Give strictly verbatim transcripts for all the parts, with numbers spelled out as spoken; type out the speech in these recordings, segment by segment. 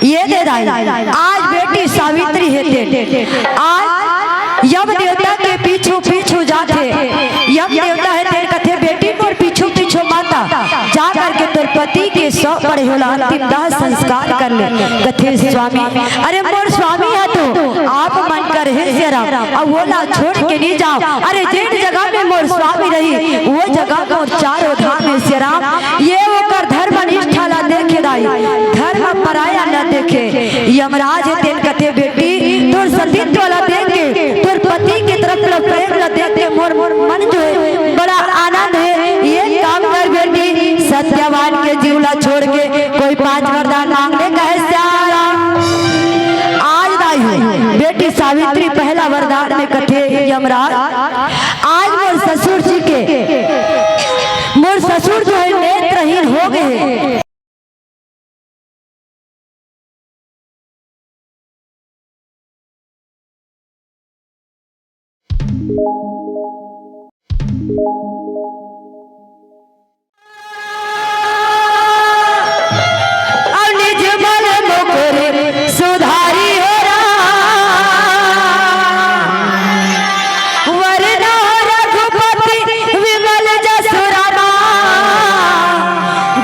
ये दे दाई, आज बेटी सावित्री हे तेन, आज यम देवता के पीछू पीछू जाथे। यम देवता हे तेन कथे, "बेटी मोर पीछू पीछू माता, जा करके तोर पति के सौ पड़े होला अंतिम दाह संस्कार कर ले।" कथे, "स्वामी, अरे मोर स्वामी ह तो आप मन कर हे सियाराम, अब वोला छोड़ के नहीं जाओ। अरे जेन जगह में मोर स्वामी रही, वो जगह मोर चारों धाम हे सियाराम।" ये ओकर धर्म निष्ठा ला देखे दाई, धर्म पराया न देखे। यमराज हे तेन कथे, "बेटी, तोर सतीत्व ला देख के, तोर पति के तरफ ला प्रेम ला देख के मोर मन जो हे बड़ा आनंद हे। ये काम कर बेटी, सत्यवान के जीव ला छोड़ के कोई पांच वरदान मांग ले," कहे श्याम। आज दाई हो, बेटी सावित्री पहला वरदान में कथे, "यमराज, आज मोर ससुर जी के, मोर ससुर जो हे नेत्रहीन हो गए हे।" अउ निज मन मुकुर सुधारी हो राम। वरना हो रघुपति विमल जसु रामा।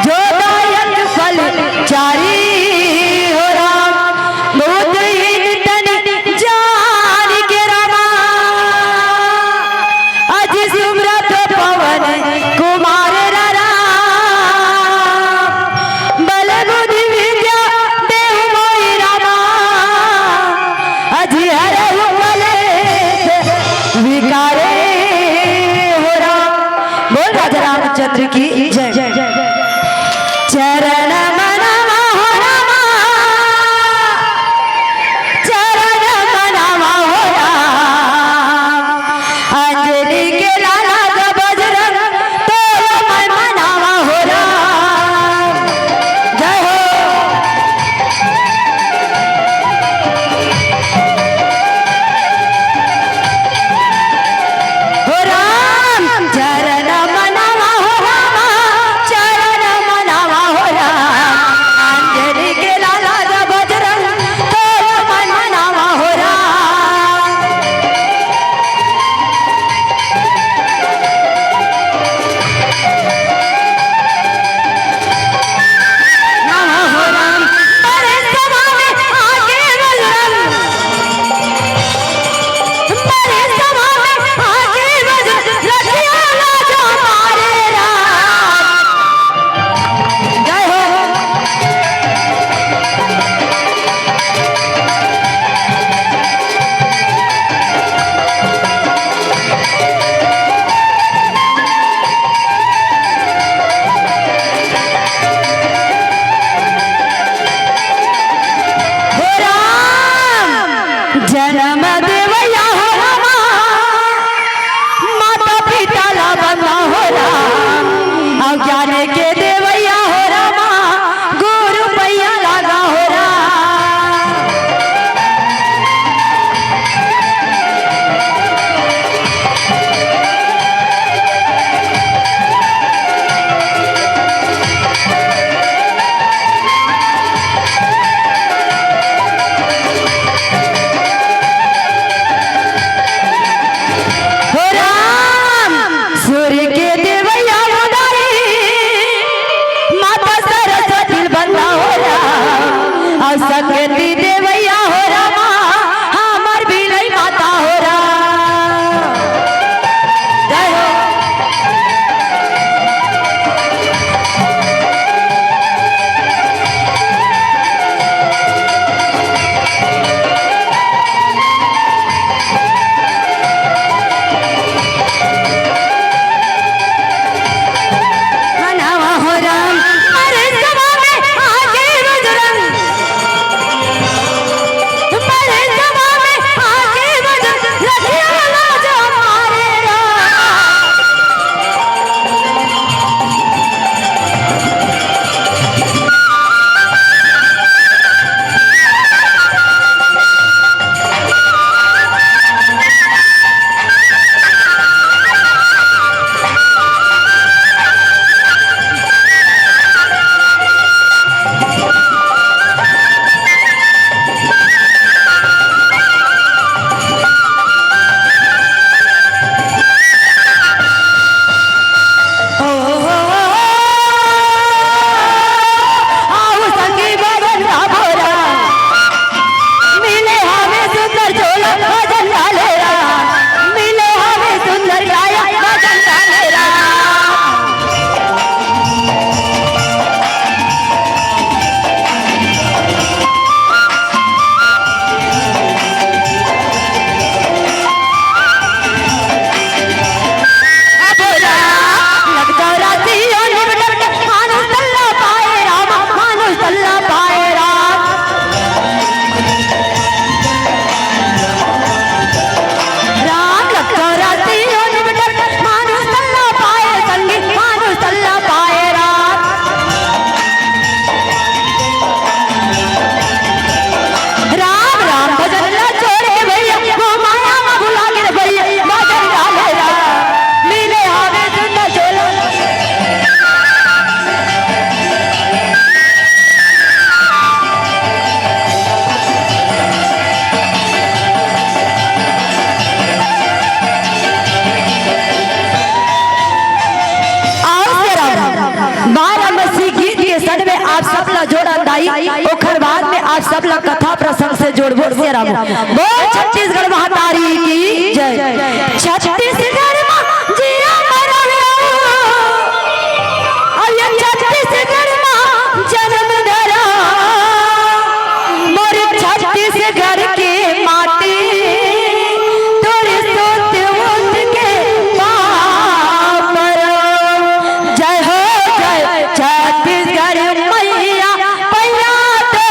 जो दायक फल चारी हो राम। बहुत ही तन जान के रामा। अज सुमरत पवन कुमार राम। बल बुद्धि विद्या देहु मोहि रामा। अज हरहु कलेश विकारे हो राम। बोल राजा रामचंद्र की जय। चरण मनवा हो रामा। चरण मनवा हो राम। अंजनी के लाला ग बजरंग, तोरो मैं मनावा हो राम। जय हो। हो राम, चरण मनावा हो राम, चरण मनावा हो राम। अंजनी के लाला ग बजरंग, तोरो मन मनावा हो राम। नावा हो राम, अरे सभा में आके बजरंग। हो राम, जनम देवैया हो रामा, माता पिता ला बंदा हो राम, अउ ज्ञान के देवैया हो रामा, गुरु पैया लागा हो राम। हो राम, सूर्य के देवैया उदारी, माता सरस्वती बंदा हो राम, अउ शक्ति देवैया हो रामा, हमर बिलई माता हो राम। जय हो। मनावा हो राम, अरे सभा में आके बजरंग। आप ला कथा प्रसंग से जोड़बो सिया राम। बोल छत्तीसगढ़ महतारी की जय। छत्तीसगढ़ मा जिया मरवे, अब ये छत्तीसगढ़ मा जन्म धरा, मोर छत्तीसगढ़ के माटी, तोर सोत वोत के पाँव परव। जय हो जय छत्तीसगढ़ मैया, पैया तो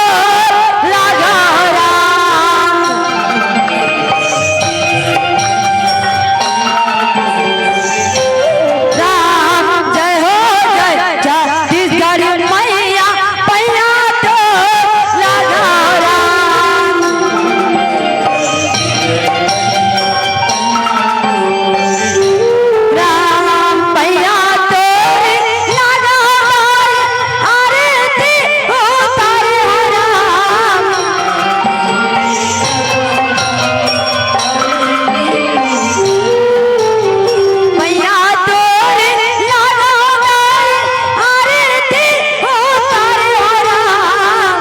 लगा राम। राम जय हो जय छत्तीसगढ़ मैया, पैया तो लगा राम। राम पैया तोरे लगा आरती उतारे राम। पैया तोरे लगा आरती उतारे राम।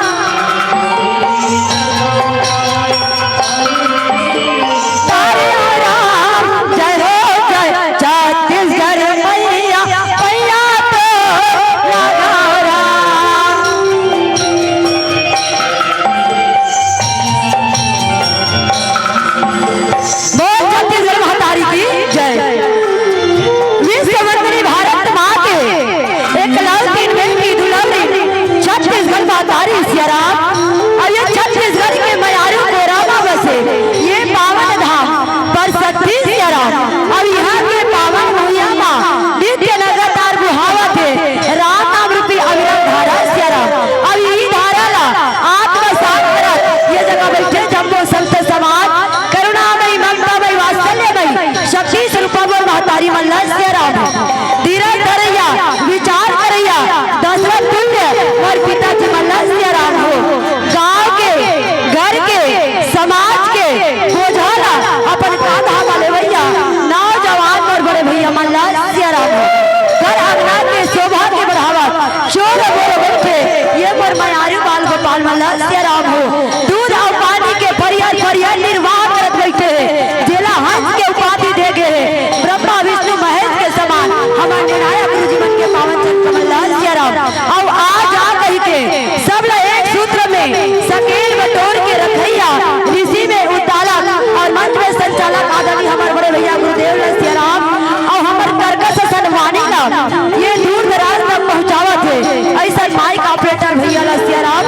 तारे राम, जय हो जय छत्तीसगढ़ मैया, पैया तो लगा राम। बोल छत्तीसगढ़ महतारी की जय। विश्व वंदनी भारत माँ के एकलौती बेटी दुलौरी छत्तीसगढ़ महतारी सिया राम। अब ये छत्तीसगढ़ के मयारू कोरा मा बसे ये पावन धाम परसठी सिया राम। अब यहाँ के पावन भुइयाँ मा नित्य लगातार बुहावत हे राम नाम रूपी अविरल धारा सिया राम। अब ई धारा ला आत्मसात करत ये जगह बैठे जम्मो संत समाज, करुणामयी, ममतामयी, वात्सल्यमयी, शक्ति स्वरूपा मोर महतारी मन ला सिया राम। धीरज धरैया, विचार करैया, दशरथ तुल्य मोर पिताजी मन ला सिया राम हो। गाँव के, घर के, समाज के बोझा ला अपन कांधा मा लेवैया नौजवान मोर बड़े भैया मन ला सिया राम हो। घर अंगना के शोभा के बढ़ावत चोर बोल बैठे ये मोर मयारू बाल गोपाल मन ला सिया राम हो। दूध अउ पानी के फरिया फरिया निर्वाह करत बैठे हे, जेला हंस के उपाधि दे गे हे, ब्रह्मा विष्णु महेश के समान हमर निर्णायक गुरु जी मन के पावन चरण कमल लाल सिया राम। अउ आ जा कहि के सब ला एक सूत्र में सकेल बटोर के रखैया ऋषि में उद्दालक अउ मंच में संचालक आदरणीय हमर बड़े भैया गुरुदेव ला सिया राम अउ हमर कर्कश असन वाणी ला ये दूर दराज तक पहुँचावत हे अइसन माइक ऑपरेटर भैया ला सिया राम।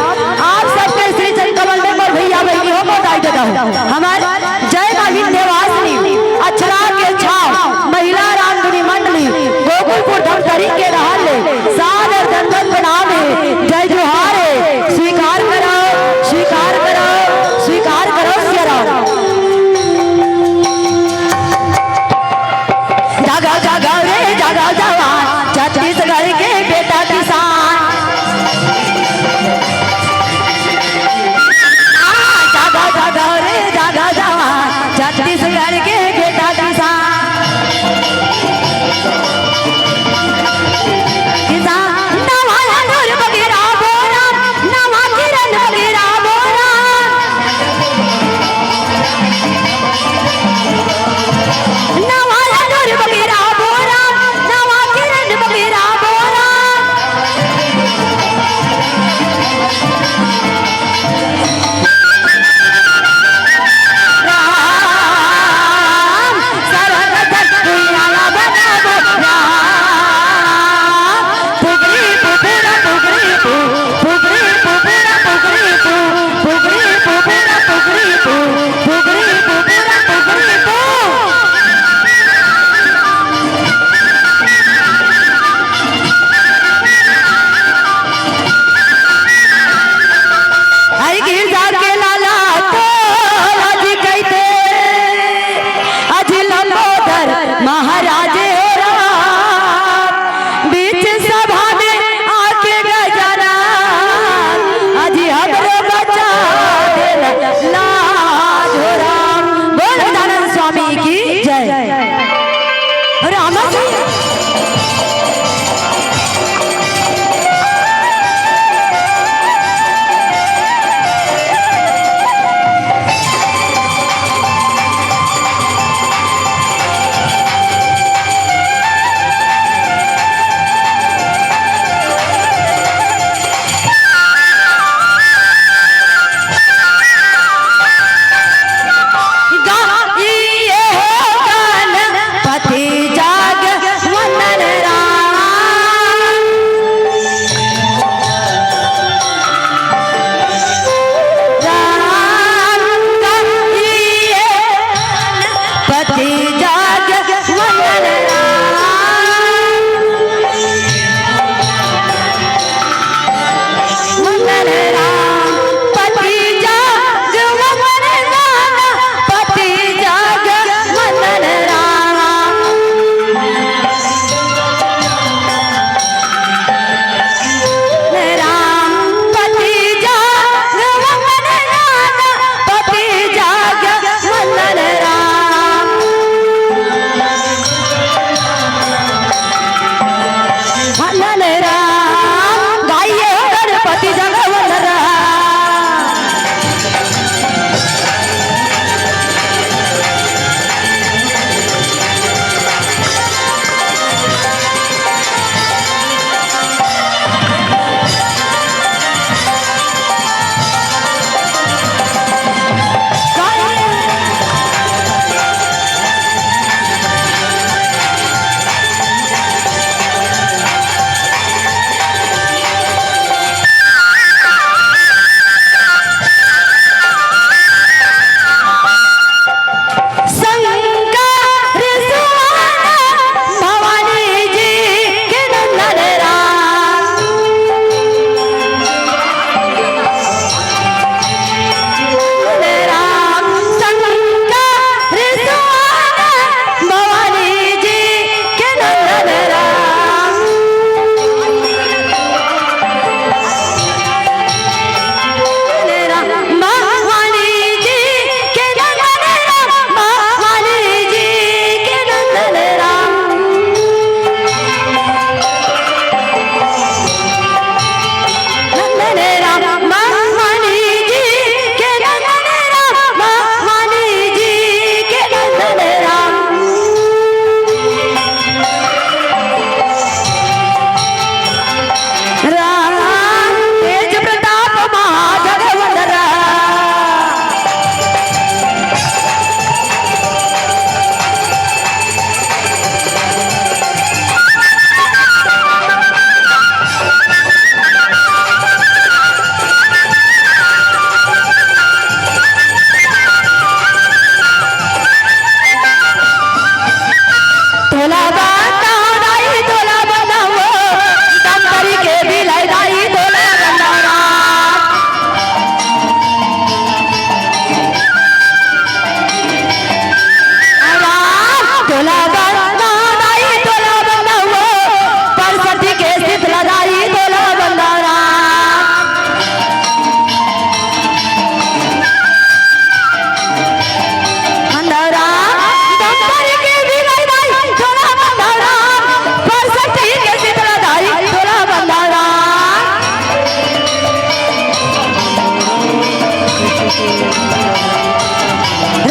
आप सबके श्री चरण कमल में मोर भैया बहिनी हो मोर दाई ददा हो। हमर जय माँ विंध्यवासिनी, अक्षरा के छाव, महिला रामधुनी मंडली, गोकुलपुर धमतरी के रहल ले सादर दंडवत प्रणाम हे, जय जोहार हे, स्वीकार करो।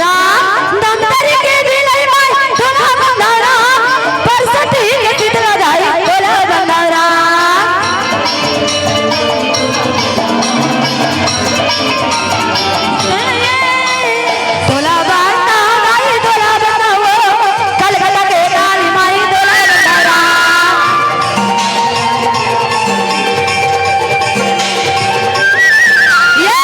राम धमतरी के दिलई माई, ढोला बंधारा, परसठी के शीतला दाई, ढोला बंधारा। ढोला बंधारा, ढोला बंधारा, कलकत्ता के काली माई, ढोला बंधारा। ये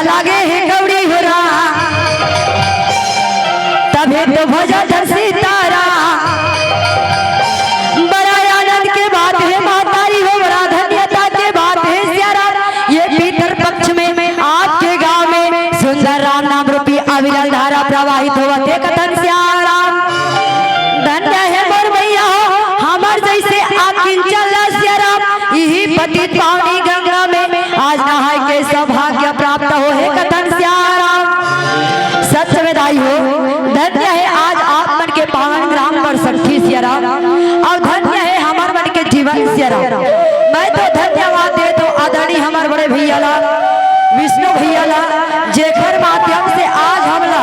लागे हे कौड़ी हो राम, तभे तो भजत हन सीताराम। बड़ा आनंद के बात हे महतारी हो, बड़ा धन्यता के बात हे सियाराम। ये पितर पक्ष में आपके गांव में सुंदर राम नाम रूपी अविरल धारा प्रवाहित होवत हे कथन सियाराम। धन्य हे मोर भैया हो, हमर जैसे आकिंचल ला सियाराम, इही पतित पावनी गंगा में आज नहाय के सौभाग्य प्राप्त हो हे कथन सियाराम। सच में दाई हो, धन्य हे आज आप मन के पावन ग्राम पर सखी सियाराम, अउ धन्य हे हमर मन के जीवन सियाराम। मैं तो धन्यवाद देत हों आदरणीय हमर बड़े भैया ला, विष्णु भैया ला, जेकर माध्यम से आज हमला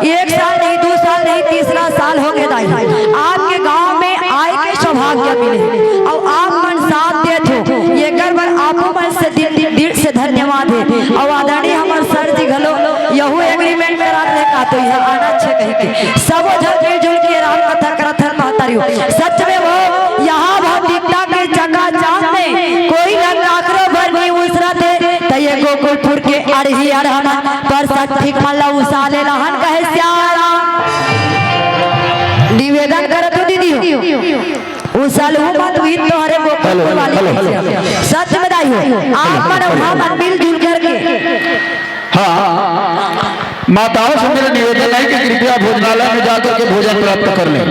एक साल नहीं, दू साल नहीं, तीसरा साल हो गे दाई, आपके गांव में आय के सौभाग्य मिले अउ आप मन साथ देत हो, एकर बर आपो मन से दिल, दिल से धन्यवाद हे। अउ आदरणीय हमर सर जी घलो यहू agreement करा रहे का तो यह आना छे कहि के सबो झन मिलजुल के राम कथा करत हन महतारी हो। सच में वो यहाँ भौतिकता के चकाचौंध में कोई न काकरो बर नइ उसरत हे, त ये गोकुलपुर के अड़ही अड़हना पर सठिक मन ला उसाले लहन कहे सियाराम। निवेदन करत हो दीदी हो, उसालहू मत हुई तोहरे गोकुलपुर वाली। सच में दाई हो, आप मन अउ हमन मिलजुल करके। हाँ, माताओं से मेरा निवेदन है कि कृपया भोजनालय में जाकर के भोजन प्राप्त कर लें।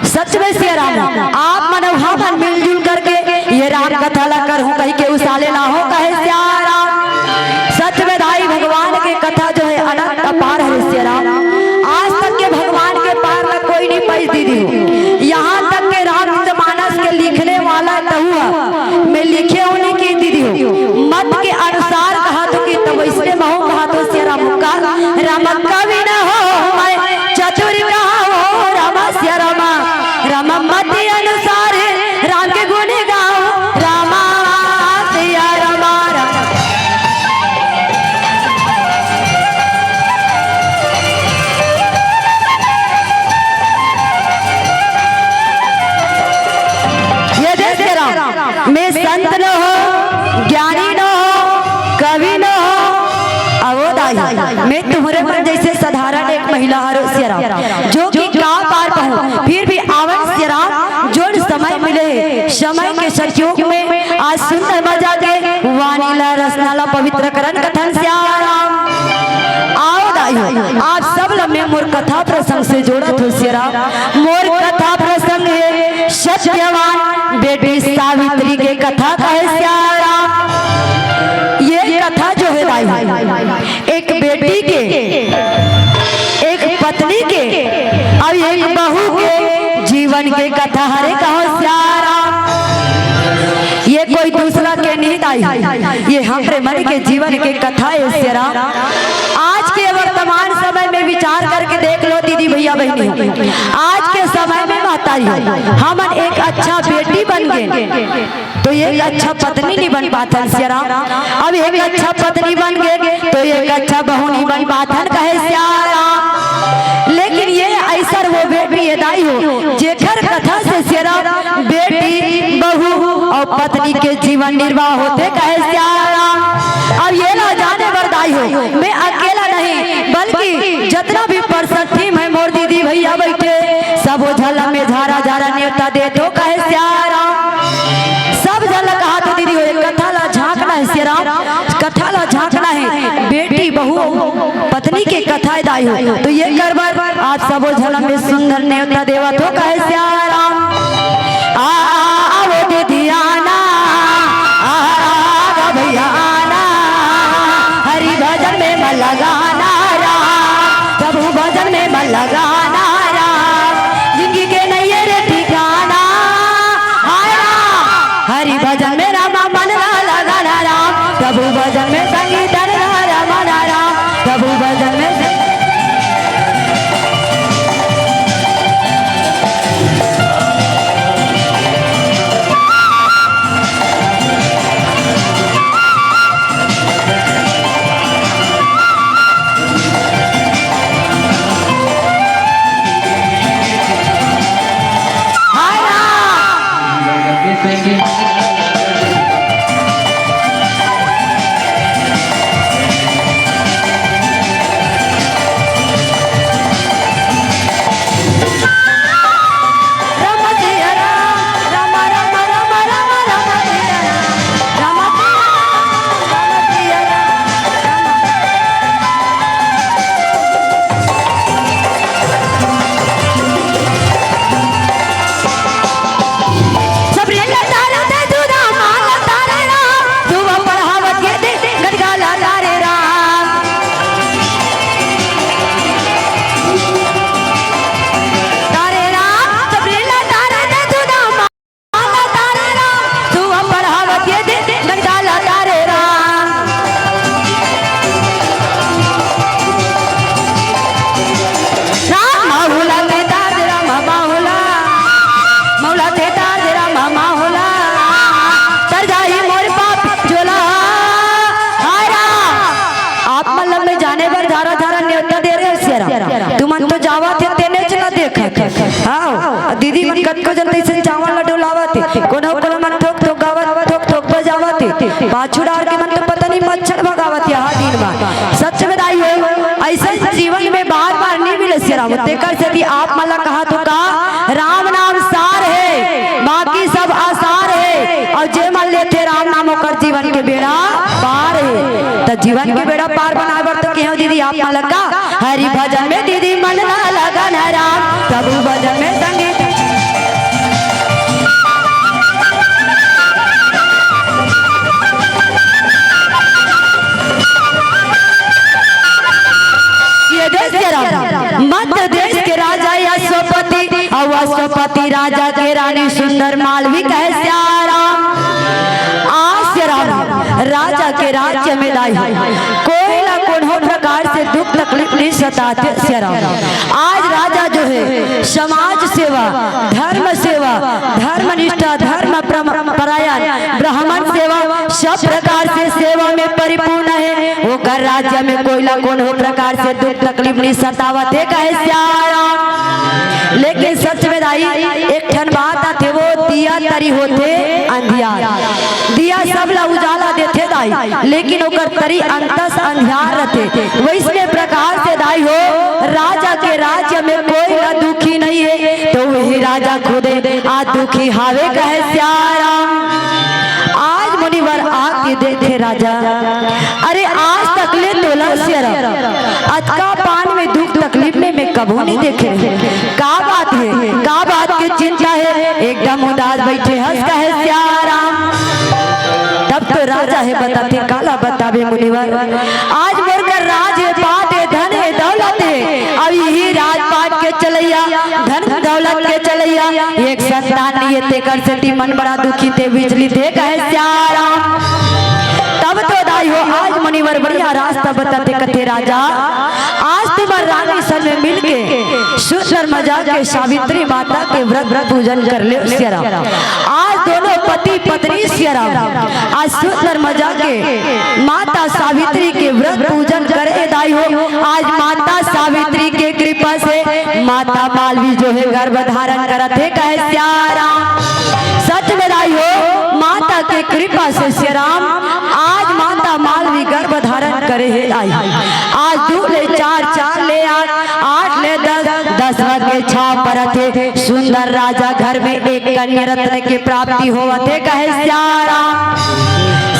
सच में सियाराम, आप मन अउ हमन मिलजुल करके ये राम कथा ला करहूं कहि के उसाले ना हो कहे सियाराम। सच में दाई भगवान के कथा जो हे अनंत अपार हे सियाराम। आज तक के भगवान के पार ला कोई नइ पाइस दीदी हो। यहाँ तक के रामचरितमानस के लिखने वाला तहु ह, मैं लिखे हों नइ कहे दीदी हो। मत के अनुसार कहा तो कि तब इसने महू कहा तो सियाराम का राम कवि न हो मैं चतुर कहा हो राम सियाराम। राम मत अनुसार राम के गुण गाओ राम सियाराम राम। ये देख के राम, मैं संत न हो, ज्ञानी न हो, कवि न हो, अवो दाई, मैं तुम्हरे मन जैसे साधारण एक महिला हरो सियाराम, जो कि का पार पाहूं, फिर भी आवन सियाराम, जोन समय मिले हे, समय के सतयुग में आज सुंदर मजा के वाणी ला रसना ला पवित्र करन कथन सियाराम। आओ दाई हो, आप सब ला मैं मोर कथा प्रसंग से जोड़त हों सियाराम। मोर कथा प्रसंग हे सत्यवान बेटी सावित्री के कथा कहे सियाराम। ये कथा जो हे दाई हो, एक बेटी के, एक पत्नी के अउ एक बहू के जीवन के कथा हरे कहो सियाराम। ये कोई दूसरा के नहीं दाई, ये हमरे मन के जीवन के कथा हे सियाराम। आज के वर्तमान समय में विचार करके देख लो दीदी भैया बहिनी, आज के समय में महतारी हो, हमन एक अच्छा बेटी बन गे तो एक अच्छा पत्नी नइ बन पाथन सियाराम। अब एक अच्छा पत्नी बन गे तो एक अच्छा बहू नइ बन पाथन कहे सियाराम। लेकिन ये ऐसा वो बेटी हे दाई हो, जेकर कथा से सियाराम बेटी, बहू अउ पत्नी के जीवन निर्वाह होथे कहे सियाराम। अब ये ला जाने बर दाई हो, मैं अकेला नहीं, बल्कि जतना भी परसठी में मोर दीदी भैया बैठे, सबो झन ला मैं झारा झारा नेवता देत हों कहे सियाराम। सब झन ला कहा तो दीदी हो, ये कथा ला झांकना हे सियाराम, कथा ला झांकना हे, बेटी बहू पत्नी के कथा हे दाई हो, तो ये कर बर आप सबो झन ला मैं सुंदर नेवता देवत हों कहे सियाराम। आ, आवो दीदी आना, आ, आ, भैया आना, हरि भजन में मन लगाना राम, प्रभु भजन में मन लगाना राम, जिंदगी के नइये रे ठिकाना। हाय राम, हरि भजन में रामा मन ला लगाना राम, प्रभु भजन में संगीतन ला रमना राम, प्रभु भजन में हाय राम। कतको जन तइसे चावल ल डोलावत हे, कोनो कोनो मन थोक थोक गावत, थोक थोक बजावत हे। पाछू डार के मन तो पता नहीं मच्छर भगावत हे हा दिन मा। सच में दाई हो, अइसन जीवन में बार बार नहीं मिले सिया राम। तेकर सेती आप मन ला कहा तो का, राम नाम सार हे, बाकी सब आसार हे। अउ जे मन लेथे राम नाम, ओकर जीवन के बेड़ा पार हे। त जीवन के बेड़ा पार बनाए बर तो केहू दीदी आप मन ला का, हरि भजन में दीदी मन ला लगन राम, प्रभु भजन में संगीत। ये देश के राम, मध्य देश के राजा अश्वपति, अउ अश्वपति राजा के रानी सुंदर मालवी कहे सिया राम। आ सिया राम, राजा के राज्य में दाई कोई ला कोनो प्रकार से दुख तकलीफ नहीं सताथे सिया राम। आज राजा जो है समाज सेवा, धर्म सेवा, धर्म निष्ठा, धर्म प्रम-, परायण, ब्राह्मण सेवा, सब प्रकार से सेवा में परिपूर्ण है। ओकर राज्य में कोई ला कोनो प्रकार से दुख तकलीफ नहीं सतावत हे कहे सिया राम। लेकिन सच में दाई एक ठन बात आथे, वो दिया तरी होथे अंधियार। दिया सब ला उजाला देथे दाई, लेकिन ओकर तरी अंतस अंधियार रथे। वइसने प्रकार से दाई हो, राजा के राज्य में कोई ला दुखी नहीं है, तो वही राजा खुदे आज दुखी हावे कहे सिया राम। आज मुनिवर आके देखे राजा, अरे आज तक ले तोला सिया राम अतका पान में दुख तकलीफ में मैं कभू नहीं देखे। का बात है, का बात के चिंता है, एकदम उदास बैठे हस कहे सिया राम। तब तो राजा हे बताथे, काला बताबे मुनिवर। आज मोर कर राज हे, पाट हे, धन हे, दौलत हे, अउ इही राजपाट के चलैया, धन दौलत के चलैया, एक संतान नहीं हे, तेकर सेती मन बड़ा दुखी थे, विचलित हे कहे सिया राम। तब तो दाई हो आज मुनिवर बढ़िया रास्ता बताथे, कथे राजा, आज तुमन रानी सन में मिलके सुंदर मजा के सावित्री माता के व्रत, व्रत पूजन कर ले सिया राम। आज दोनों पति पत्नी सिया राम आज सुंदर मजा के माता सावित्री के व्रत पूजन करे दाई हो। आज माता सावित्री के कृपा से माता मालवी जो है गर्भ धारण करत हे कहे सिया राम। सच में दाई हो, माता के कृपा से सिया राम आज माता मालवी गर्भ धारण करे हे आई। आज दू ले चार, चार ले आठ, आठ ले दस, दसवा के छांव परत हे। सुंदर राजा घर में एक कन्या रत्न के प्राप्ति होवत हे कहे सिया राम।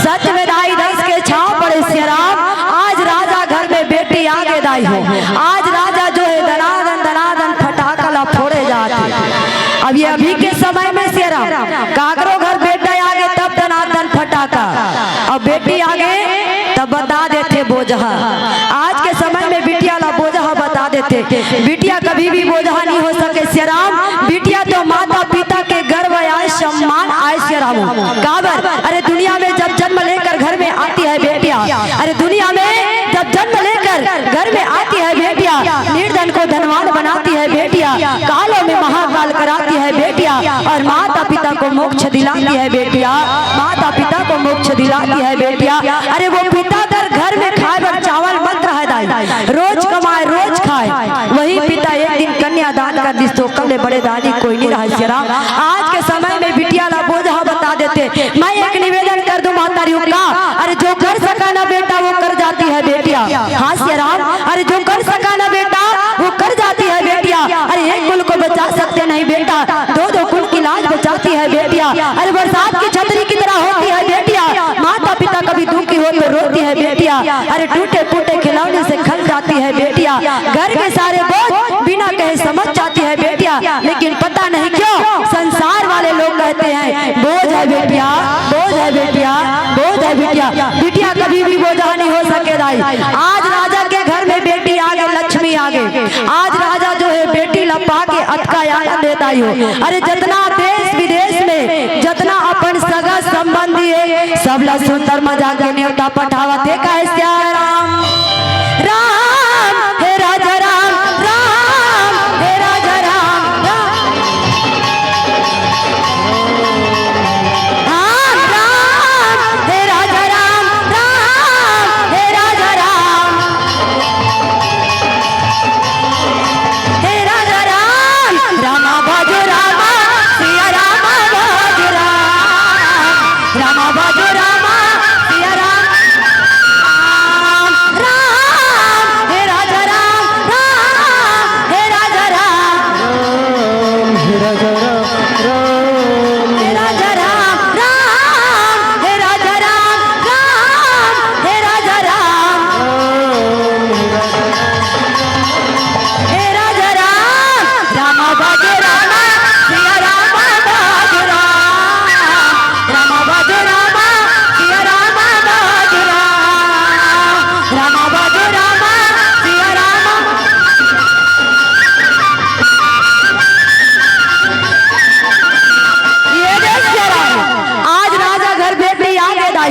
सच में दाई दस के छांव पड़े सिया राम। आज राजा घर में बेटी आगे दाई हो। आज राजा जो है दनादन दनादन फटाका ला फोड़े जात हे। अब ये अभी के समय में सिया राम काकरो घर बेटा आगे तब दनादन फटाका, अब बेटी आगे तब बता देथे बोजहा। आज के समय में बिटिया ला बोजहा बता देथे। बिटिया कभी भी बोजहा नहीं हो सके सिया राम। बिटिया तो माता पिता के गर्व आय, सम्मान आय सिया राम। काबर? अरे दुनिया में जब जन्म लेकर घर में आती है बेटिया, अरे दुनिया में जब जन्म लेकर घर में आती है बेटिया, निर्धन को धनवान बनाती है बेटिया, कालों में महाकाल कराती है बेटिया, और माता पिता को मोक्ष दिलाती है बेटिया, माता पिता को मोक्ष दिलाती है बेटिया। अरे वो पिता अगर घर में खाए बर चावल मत रहे दाई, रोज कमाए रोज खाए, वही पिता एक दिन कन्यादान कर दिस तो ओकर ले बड़े दानी कोई नहीं रहे सिया राम। आज के समय में बिटिया ला बोझ ह बता देथे। मैं एक निवेदन कर दूं महतारी का, अरे जो कर सका ना बेटा वो कर जाती है बेटिया। हाँ सिया राम, अरे जो कर सका ना बेटा वो कर जाती है बेटिया। अरे एक कुल को बचा सकते नहीं बेटा, दो दो कुल की लाज बचाती है बेटिया। अरे बरसात की छतरी की तरह होती है बेटिया। माता पिता कभी दुखी हो तो रोती है बेटिया। अरे टूटे फूटे खिलौने से खल जाती है बेटिया। घर के सारे बोझ बिना कहे समझ जाती है बेटिया। लेकिन पता नहीं क्यों संसार वाले लोग कहते हैं, बोझ है बेटिया, बोझ है बेटिया, बोझ है बेटिया। बिटिया कभी भी बोझा नहीं हो सके दाई। आज राजा के घर में बेटी आ गई, लक्ष्मी आ गई। आज राजा जो है बेटी ला पा के अतका आनंद हे दाई हो। अरे जतना देश विदेश में जतना अपन सगा संबंधी हे, सब ला सुंदर मजा के नेवता पठावत हे। कहे सिया राम, राम हे राजा राम, राम हे राजा राम, राम। राम, राम, हे राजा राम, राम, हे राजा राम, हे राजा राम, रामा बाजू रामा,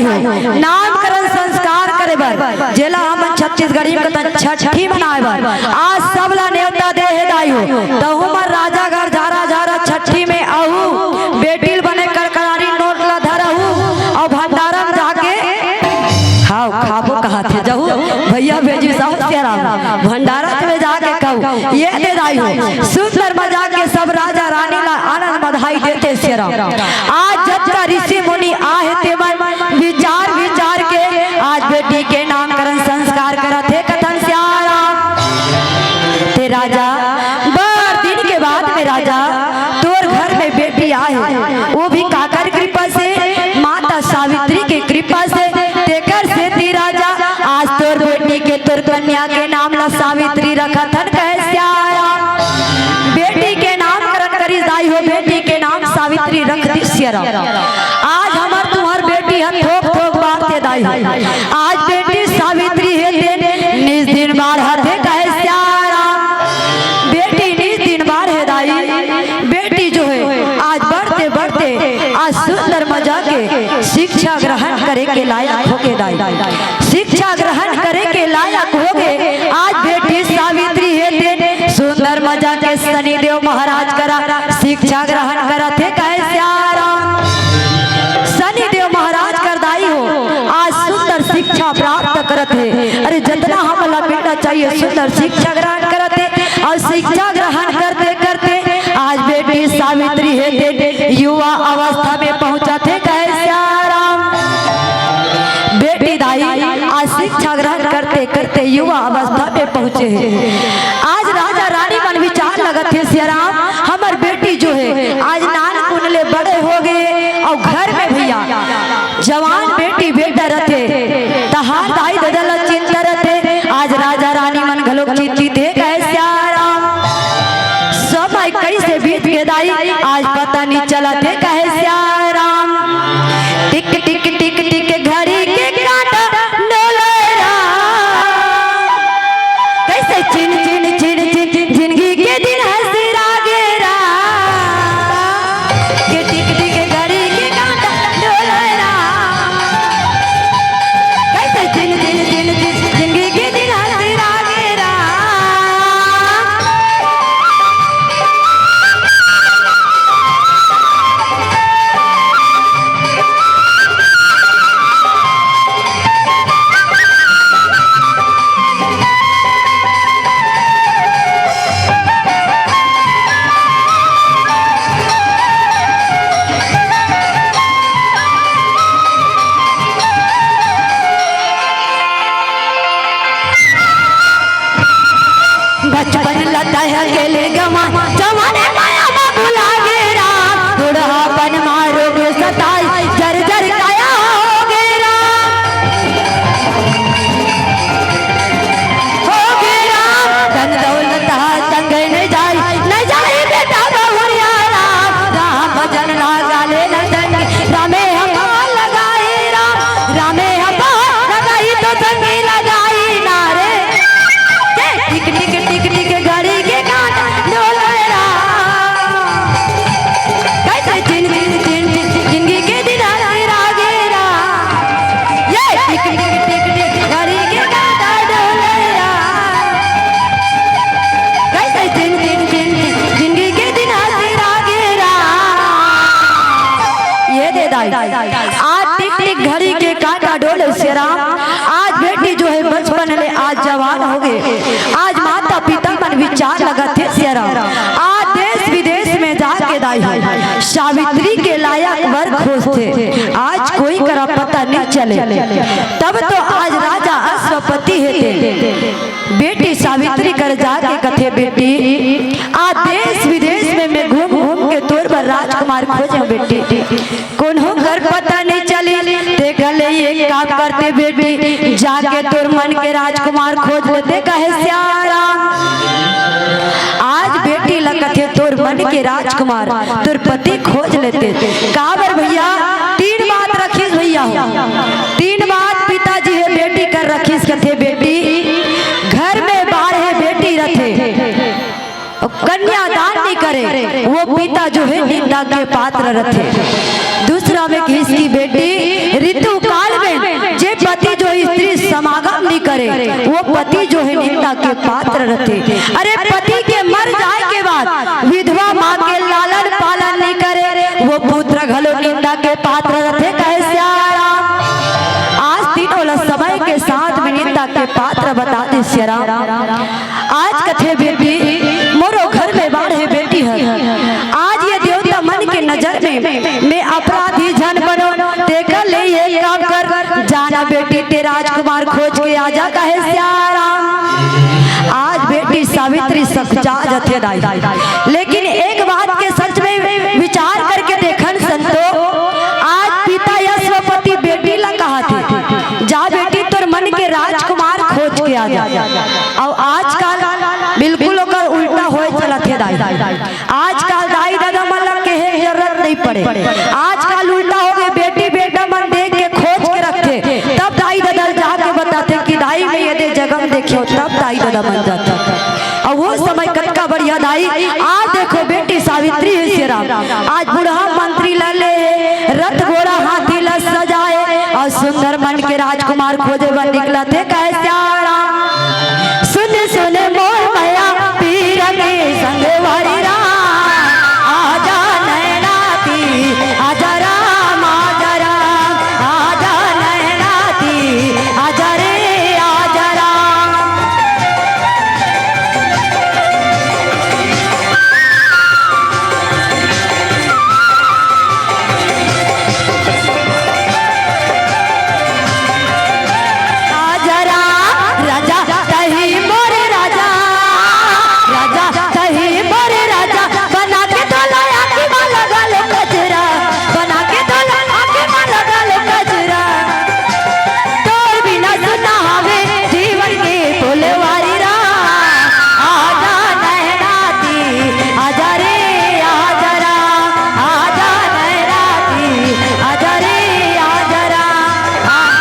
नामकरण संस्कार करे बर, जेला हमन छत्तीसगढ़ी में कथन छठी मनाए बर, आज सब ला नेवता दे हे दाई हो। तहू मन राजा घर झारा झारा छठी में आहू, बेटी ल बने कड़कड़ारी नोट ला धरहू, अउ भंडारा में जाके खाओ, खाबो कहा थे जहू, भैया भेजी साहू सियाराम, भंडारा में जाके कहू, ये दे दाई हो। सुंदर मजा के सब राजा रानी ला आनंद बधाई देथे सियाराम। आज जतका ऋषि मुनि आहे तेमन विचार विचार के आज बेटी के नामकरण संस्कार करत हे कथन सियाराम। ते राजा, बड़ दिन के बाद में राजा, तोर घर में बेटी आहे, वो भी काकर कृपा से, माता सावित्री के कृपा से, तेकर सेती राजा, आज तोर बेटी के, तोर कन्या के नाम ला सावित्री रखत हन, कहे सियाराम। बेटी के नामकरण करिस दाई हो, बेटी के नाम सावित्री रख दिस सियाराम। आज हमर तुम्हर बेटी ह थोक थोक बाढ़थे दाई हो। आज बेटी सावित्री हे ते निज दिन बाढ़त हे, कहे सियाराम। बेटी निज दिन बाढ़े दाई, बेटी जो हे आज बढ़ते बढ़ते आज सुंदर मजा के शिक्षा ग्रहण करे के लायक होगे दाई। शिक्षा ग्रहण करे के लायक होगे। आज बेटी सावित्री हे ते सुंदर मजा के शनिदेव महाराज करा शिक्षा ग्रहण करत हे, कहे सियाराम। शनिदेव महाराज कर दाई हो, आज सुंदर शिक्षा प्राप्त करत हे। अरे, जितना हमला मिलना चाहिए, सुंदर शिक्षा ग्रहण करत हे। अउ शिक्षा ग्रहण करते करते आज बेटी सावित्री हे ते युवा अवस्था में पहुंचत हे, कहे सियाराम। बेटी दाई आज शिक्षा ग्रहण करते करते युवा अवस्था में पहुंचे हे। आज राजा रानी मन विचार लगत हे सियाराम, हमर बेटी जो हे आज नानकुन ले बड़े होगे अउ घर में भैया जवान बेटी बेटा रथे, तहार दाई ददा ला चिंता रथे। आज राजा रानी मन घलोक चिंतित हे, कहे सियाराम। समय कइसे बीत गे दाई, आज पता नइ चलत हे, कहे सियाराम। टिक टिक टिक टिक घड़ी के कांटा डोले राम। कइसे छिन छिन छिन छिन जिंदगी के दिन ह सिरागे राम। के टिक टिक घड़ी के कांटा डोले राम। कइसे छिन छिन छिन छिन जिंदगी के दिन ह सिरागे राम। बचपन लता है अकेले गवा, जवाने माया में भुला गे राम। बुढ़ापन मारो के सताई, जर जर काया हो गे राम। हो गे राम, धन दौलत हा संग न जाई, न जाई बेटा बहुरिया राम। राम भजन लागा ले न संग, रामे हम लगाई राम। रामे हम लगाई तो संगी लगाई ना रे। टिक टिक टिक टिक घड़ी के कांटा डोले राम। कइसे छिन छिन छिन छिन जिंदगी के दिन ह सिरागे राम। ये टिक टिक टिक टिक घड़ी के कांटा डोले राम। कइसे छिन छिन छिन छिन जिंदगी के दिन ह सिरागे राम। ये दे दाई, आज टिक टिक घड़ी के कांटा डोले सियाराम। आज बेटी जो हे बचपन ले आज जवान होगे। आज माता पिता मन विचार लगत हे सियाराम। आज देश विदेश में जाके दाई हो सावित्री के लायक वर खोजथे। आज कोई करा पता नइ चले। तब तो आज राजा अश्वपति हे ते बेटी सावित्री कर जाके कथे, बेटी, आज देश विदेश में मैं घूम घूम के तोर बर राजकुमार खोजेंव बेटी। कोनो कर पता नइ चलिस, तेकर ले एक काम करते बेटी, जाके तोर मन के राजकुमार खोज लेते, कहे सियाराम। आज बेटी ल कथे तोर मन के राजकुमार, तोर पति खोज लेते। काबर भैया, तीन बात रखिस भैया हो, तीन बात पिताजी हे बेटी कर रखिस, कथे बेटी, घर में बाढ़े बेटी रथे, कन्यादान नइ करे, वो पिता जो हे निंदा के पात्र रथे। दूसरा में किहिस कि बेटी, ऋतु काल करे, वो पति जो हे निंदा के पात्र रथे। अरे, पति के मर जाय के बाद विधवा माँ के लालन पालन नइ करे, वो पुत्र घलो निंदा के पात्र रथे, कहे सियाराम। आज तीनों ल समय के साथ में निंदा के पात्र बता दे सियाराम। आज कथे बेटी, मोरो घर में बाढ़े बेटी हर। आज ये देवता मन के नजर में मैं अपराधी झन बनों, तेकर ले ये काम कर, जाना बेटी ते राजकुमार खोज के आ जा, कहे सियाराम। आज बेटी सावित्री सकुचा जथे दाई, लेकिन एक बात के सच में विचार करके देखन संतो, आज पिता यशवपति बेटी ला कहा थे, जा बेटी तोर मन के राजकुमार खोज के आ जा। अउ आजकल बिल्कुल ओकर उल्टा होय चलत हे दाई। आजकल दाई ददा मन ला कहे के जरूरत नइ पड़े। आजकल उल्टा हो गे, बेटी बेटा मन देख के खोज के रखथे, तब दाई ददा ल जाके बताथे कि दाई मैं ये दे जगह में देखे हो, तब दाई ददा मन जाथे। अउ वो समय कतका बढ़िया दाई। आज देखो बेटी सावित्री हे सियाराम, आज बूढ़ा मंत्री ला ले रथ घोड़ा हाथी ला सजाए अउ सुंदर मन के राजकुमार खोजे बर निकलथे, कहे सियाराम। सुन सुन मोर मया पीर के संगवारी राम, आजा नैना ती, आजा राम, आजा राम, आजा नैना ती, आजा रे, आजा राम। आजा राम, राजा तही मोर राजा, राजा तही मोर राजा, बना के तोला आँखी मा लगल कजरा, बना के तोला आँखी मा लगल कजरा। तोर बिना सुना हवे जीवन के फुलवारी राम। आजा नैना ती, आजा रे, आजा राम। आजा नैना ती, आजा रे, आजा राम। आ-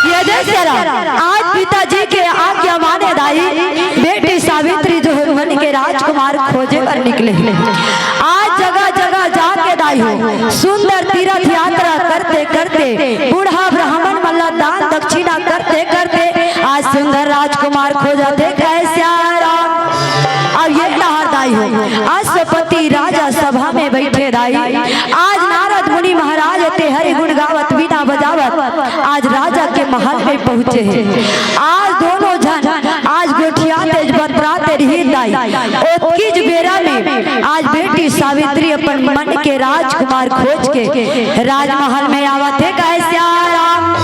ये देख जरा, आज पिताजी के आज्ञा माने दाई, बेटी सावित्री जो हे मन के राजकुमार खोजे बर निकले। आज जगह जगह जाके दाई हो, सुंदर तीर्थ यात्रा करते करते बूढ़ा ब्राह्मण मन ला दान दक्षिणा करते करते आज सुंदर राजकुमार खोजथे, कहे सियाराम। अब ये डहर दाई हो, अश्वपति राजा सभा में बैठे दाई। आज नारद मुनि महाराज ते हरि गुण गावत, बीना बजावत आज राजा के महल में पहुँचे हे। आज दोनों झन आज गोठियाते बतराते रहिन दाई। ओतकीच बेरा में आज बेटी सावित्री अपन मन के राजकुमार खोज के राजमहल में आवत हे, कहे सियाराम।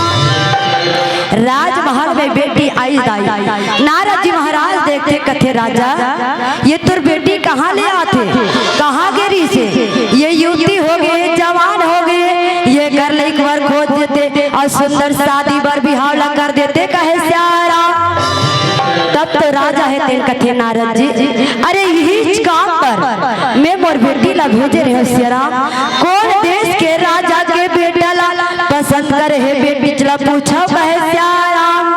राजमहल में बेटी आइस दाई। नारद जी महाराज देखथे, कथे, राजा, ये तोर बेटी कहाँ ले आथे, कहाँ गे रिहिसे? ये युवती हो गे, जवान हो गे, ये कर ले एक बार खोज देते अउ सुंदर शादी बर बिहाव ला कर देते, कहे सियाराम। तब तो राजा हे तेन कथे, नारद जी, अरे इहीच काम पर मैं मोर बेटी ला भेजे रहेंव सियाराम। कोन देश के राजा के बेटा ला पसंद करे हे बेटी ला पूछव, कहे सियाराम।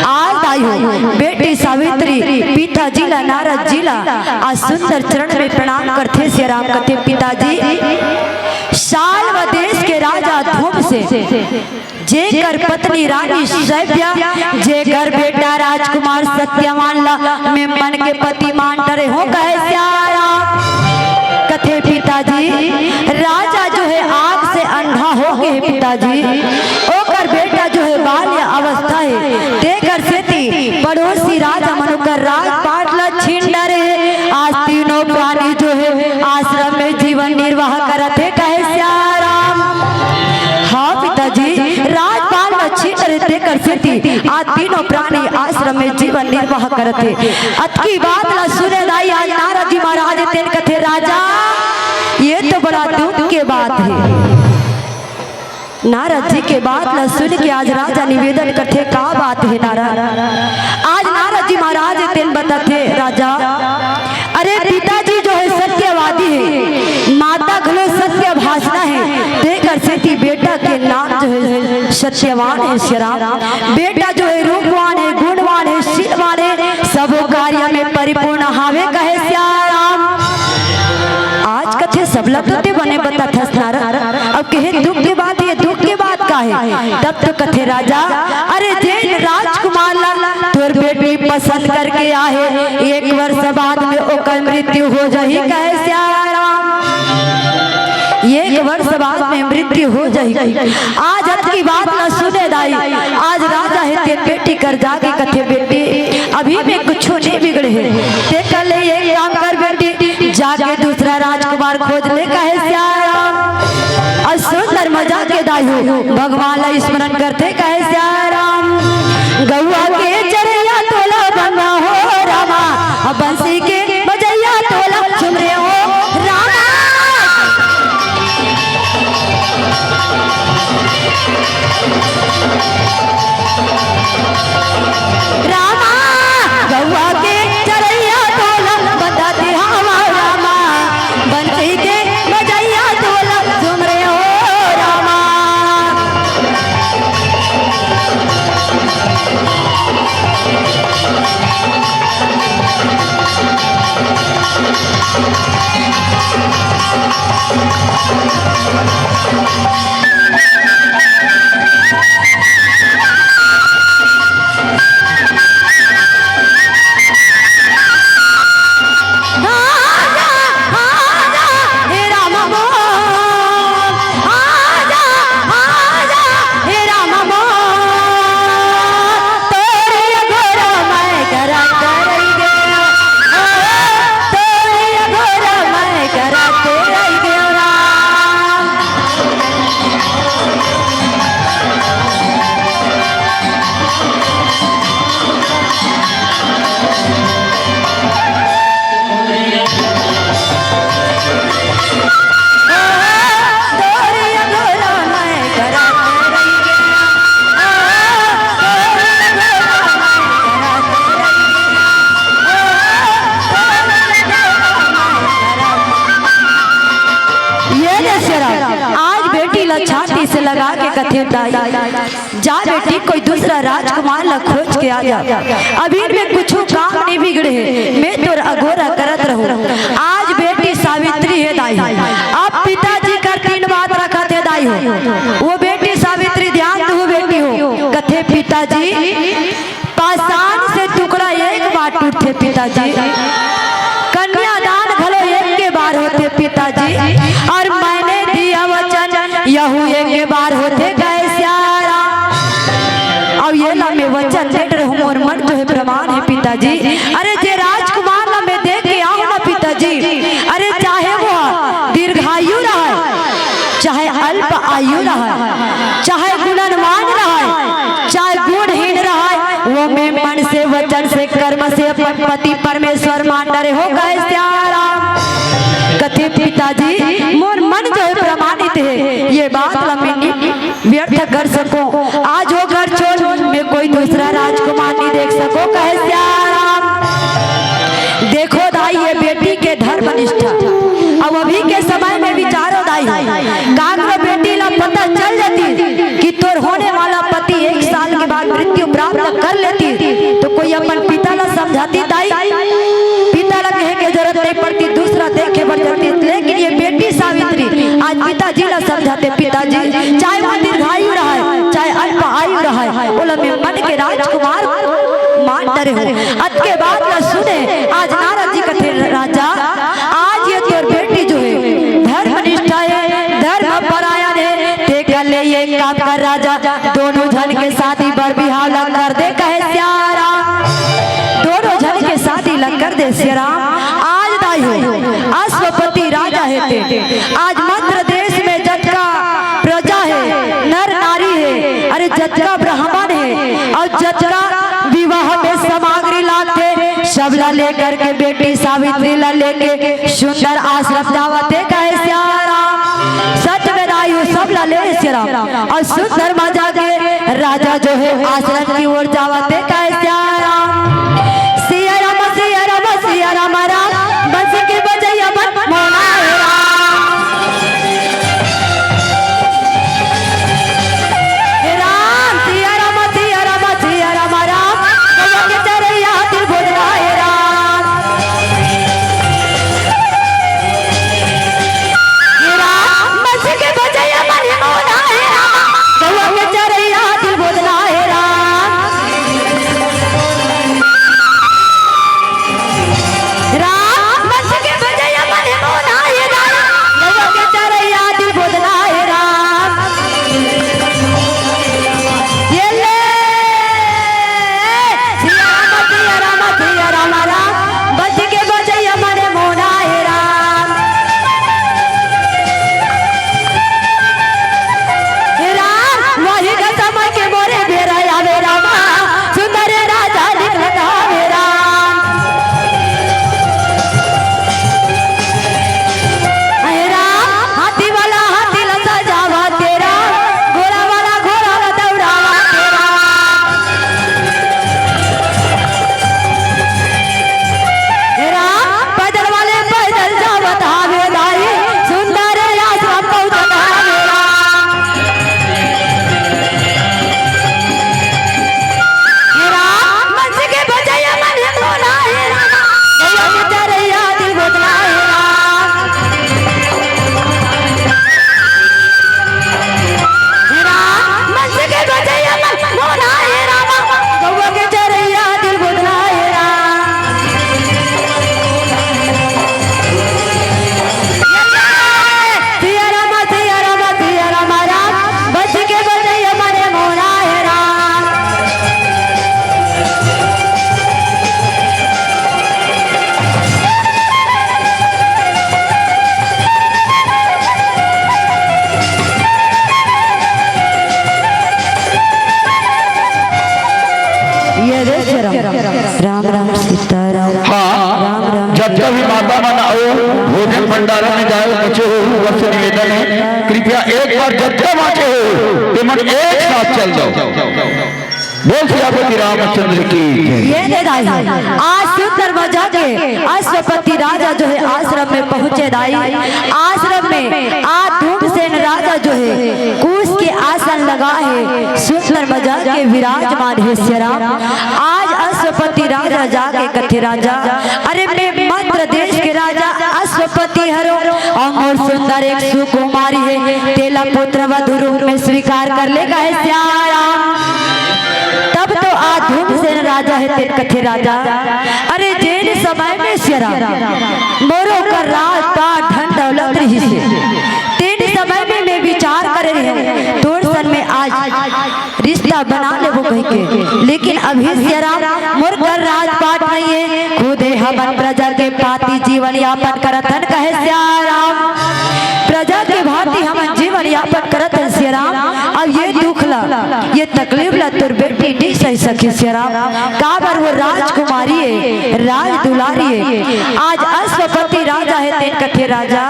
आज दाई हो, बेटी सावित्री पिताजी ला, नारद जी ला आज सुंदर चरण में प्रणाम करथे सियाराम, कथे, पिताजी, साल्व देश के राजा धूमसेन, जेकर पत्नी रानी शैब्या, जेकर बेटा राजकुमार सत्यवान ला मैं मन के पति मान डरे हों, कहे सियाराम। कथे, पिताजी, राजा जो हे आँख से अंधा हो गे हे पिताजी, ओकर बेटा जो हे बाल्य अवस्था हे, तेकर सेती पड़ोसी राजा मन ओकर राजपाट ला छीन डरे हे। आज तीनों प्राणी जो हे आश्रम में जीवन निर्वाह करत हे, कहे सियाराम। हाँ पिताजी, राजपाट ला छीन डरे, तेकर सेती आज तीनों प्राणी आश्रम में जीवन निर्वाह करत हे। अतकी बात ला सुने दाई आज नारद जी महाराज तेन कथे, राजा, ये तो बड़ा दुख के बात हे। नारद जी के बात ला सुन के आज राजा निवेदन करथे, का बात हे नारद? आज नारद जी महाराज तेन बताथे, राजा, अरे पिताजी जो हे सत्यवादी हे, माता घलो सत्य भाषणा हे, तेकर सेती बेटा के नाम जो हे सत्यवान हे सियाराम। बेटा जो हे रूपवान हे, गुणवान हे, शीलवान हे, सबो कार्य में परिपूर्ण हावे, कहे सियाराम। आज कथे सबला तो ते बने बताथस नारद, अब कहे दुख के बात, ये दुख के बात आहे। तब तो कथे राजा, अरे जेन राजकुमार ला तोर बेटी पसंद करके आहे, एक वर्ष बाद में ओकर मृत्यु हो जाही, कहे सियाराम। एक वर्ष बाद में मृत्यु हो जाही। आज अतकी बात ला सुने दाई, आज राजा हे तेन बेटी कर जाके कथे, बेटी अभी में कुछु नहीं बिगड़े हे, ते कर ले एक काम कर बेटी, जाके दूसरा राजकुमार खोज ले, कहे सियाराम। अउ सुंदर मजा के दाई हो, भगवान ला स्मरण करथे, कहे सियाराम। गौआ के चरैया तोला बंदा हो रामा, अउ बंसी के बजैया तोला झुमरे हो रामा। रामा, गौआ के चरैया तोला बंदा दिहावा रामा, बंसी के बजैया तोला झुमरे हो रामा। ये दे सियाराम, आज बेटी ला छाती से लगा के कथे दाई, जा बेटी, कोई दूसरा राजकुमार ला खोज के आ जा। अभी में कुछु काम नहीं बिगड़े हे, मैं तोर अगोरा करत रहूं। आज बेटी सावित्री हे दाई, अब पिताजी कर तीन बात रखत हे दाई हो। वो बेटी सावित्री ध्यान दू बेटी हो, कथे पिताजी, पाषाण से टुकड़ा एक बार टूटथे पिताजी, कन्यादान घलो एक के बार होथे पिताजी, अउ मैंने दिया वचन यहू एक के बार होथे, कहे सियाराम। अउ ये ला मैं वचन दे रहूं, मोर मन जो हे प्रमाण हे पिताजी। अरे जे राजकुमार ला मैं देख के आहूं ना पिताजी, अरे चाहे वो दीर्घायु रहय, चाहे अल्प आयु रहय, चाहे गुणवान रहय, चाहे गुणहीन रहय, वो मैं मन से, वचन से, कर्म से अपन पति परमेश्वर मान डरे हो, कहे सियाराम। कथे पिताजी, मोर मन जो हे प्रमाणित हे, ये बात ला मैं नहीं व्यर्थ कर सको। आज वो घर छोड़ मैं कोई दूसरा राजकुमार नहीं देख सको, कहे सियाराम। देखो दाई, ये बेटी के धर्म निष्ठा। अब अभी के समय में विचारो दाई, काकरो बेटी ला पता चल जाती कि तोर होने वाला पति एक साल के बाद मृत्यु प्राप्त कर लेती, तो कोई अपन पिता ला समझाती दाई? पिता ला कहे के जरूरत नहीं पड़ती, दूसरा देखे बर जाती। लेकिन ये बेटी सावित्री आज पिताजी ला समझाथे, पिताजी, चाहे वो दीर्घायु रहय, चाहे अल्प आयु रहय, ओला मैं मन के राजकुमार मान डरे हो। अतके बात ला सुने, आज नारद जी कथे, राजा, आज ये तोर बेटी जो हे, धर्मनिष्ठा हे, धर्म परायण हे, ते कर ले ये काम कर राजा, दोनों झन के शादी बर बिहाव ला कर दे, कहे सियाराम। दोनों झन के शादी ला कर दे सियाराम। आज दाई हो, अश्वपति राजा हे ते, आज मद्र देश में जतका प्रजा हे, नर नारी हे, अरे जतका ब्राह्मण हे, अउ जतका विवाह में सामग्री लागथे, सब ला लेकर के बेटी सावित्री ला लेके सुंदर आश्रम जावत हे, कहे सियाराम। सच में दाई हो, सब ला ले सियाराम, अउ सुंदर मजा के राजा जो हे आश्रम की ओर जावत हे, कहे सियाराम। सियाराम, सियाराम, सियाराम, राम, बंसी के बजैया मन मोहना हे राम। हे राम, सियाराम, सियाराम, सियाराम, राम, गौआ के चरैया त्रिभुवन हे राम। हे राम, बंसी के बजैया मन मोहना हे राम, गौआ भंडारा में जाए, बचे हो, बस निवेदन है, कृपया एक बार जब तक बाँचे हो, ते मन एक साथ चल दो। बोल सियापति रामचंद्र की जय। ये दे दाई, आज सुंदर मजा के अश्वपति राजा जो है आश्रम में पहुंचे दाई। आश्रम में आज धूमसेन राजा जो है कुश के आसन लगा है, सुंदर मजा के विराजमान है सियाराम। आज अश्वपति राजा जाके कथे राजा, अरे मैं मद्र देश के राजा अश्वपति हरो, अउ मोर सुंदर एक सुकुमारी है, तेला पुत्र वधु रूप में स्वीकार कर ले, कहे सियाराम। तब तो आज धूमसेन राजा हे तेन कथे राजा, अरे जेन समय में सियाराम मोरो कर राजपाट धन दौलत रहिसे, तेन समय में मैं विचार करे रहेंव तोर सन में आज रिश्ता बना लेबो कहिके, लेकिन अभी सियाराम मोर कर राजपाट नइ हे, खुदे हमन प्रजा के पाती जीवन यापन करत हन, कहे सियाराम। प्रजा के भांति हमन जीवन यापन करत हन सियाराम। अब ये दुख ला, ये तकलीफ ला तोर बेटी नइ सही सके सियाराम। काबर वो राजकुमारी हे, राज दुलारी हे। आज अश्वपति राजा हे, तेन कथे राजा,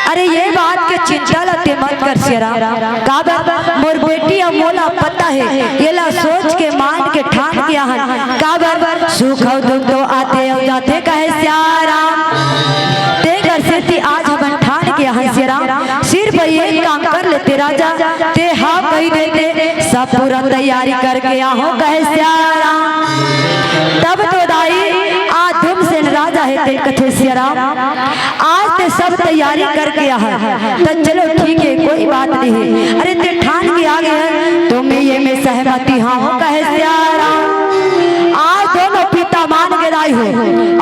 अरे ये बात के चिंता ला ते मत कर सियाराम। काबर मोर बेटी अउ मोला पता हे, येला सोच के, मान के, ठान के आहन। काबर सुख अउ दुख तो आथे अउ जाथे, कहे सियाराम। तेकर सेती आज हमन ठान के आहन सियाराम। सिर्फ एक काम कर लेते राजा, ते हाँ कहि देते, सब पूरा तैयारी करके आहूं, कहे सियाराम। तब तो दाई आज धूमसेन राजा हे, तेन कथे सियाराम, आज ते सब तैयारी करके आहय, त चलो ठीक हे, कोई बात नहीं हे। अरे ते ठान के आगे हे, तो मैं ये में सहमति हाँ हूँ, कहे सियाराम। आज दोनों पिता मान गे दाई हो,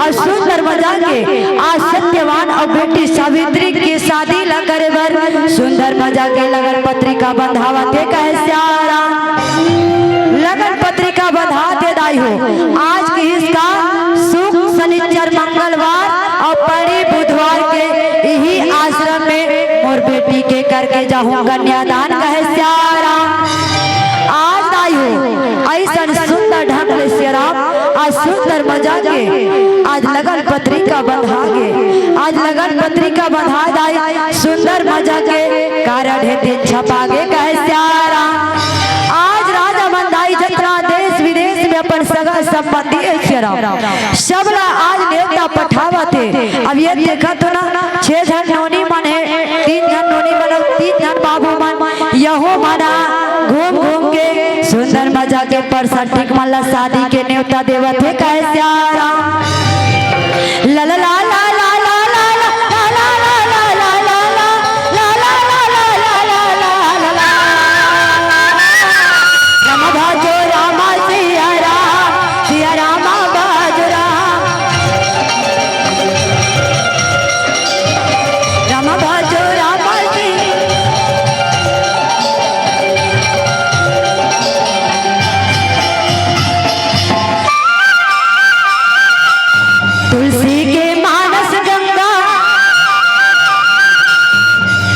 अउ सुंदर मजा के आज सत्यवान अउ बेटी सावित्री के शादी ला करे बर सुंदर मजा के लगन पत्रिका बंधावत हे, कहे सियाराम। लगन पत्रिका बंधा दे दाई हो। आज के इसका शुक, शनिचर, मंगलवार अउ पड़ी बुधवार के इही आश्रम में मोर बेटी के करके जाहूं कन्यादान, कहे सियाराम। आज दाई हो अइसन सुंदर ढंग ले सियाराम, आज सुंदर मजा के आज लगन पत्रिका बंधा गे, आज लगन पत्रिका बंधा दाई, सुंदर मजा के कारण हे दिन छपा गे, कहे सियाराम। आज राजा मन दाई जतना देश विदेश में अपन सगा संबंधी हे सियाराम, सब ला आज नेवता पठावत हे। अब ये देखत हो ना, छह झन नोनी मन हे, तीन झन नोनी मन अउ तीन झन बाबू मन, यहू मन घूम घूम के सुंदर मजा के परसन ठीक मन ला शादी के नेवता देवत हे, कहे सियाराम। ला ला ला ला राम भाजो राम सिया राम, सिया राम भाजो राम, राम भाजो राम सिया। तुलसी के मानस गंगा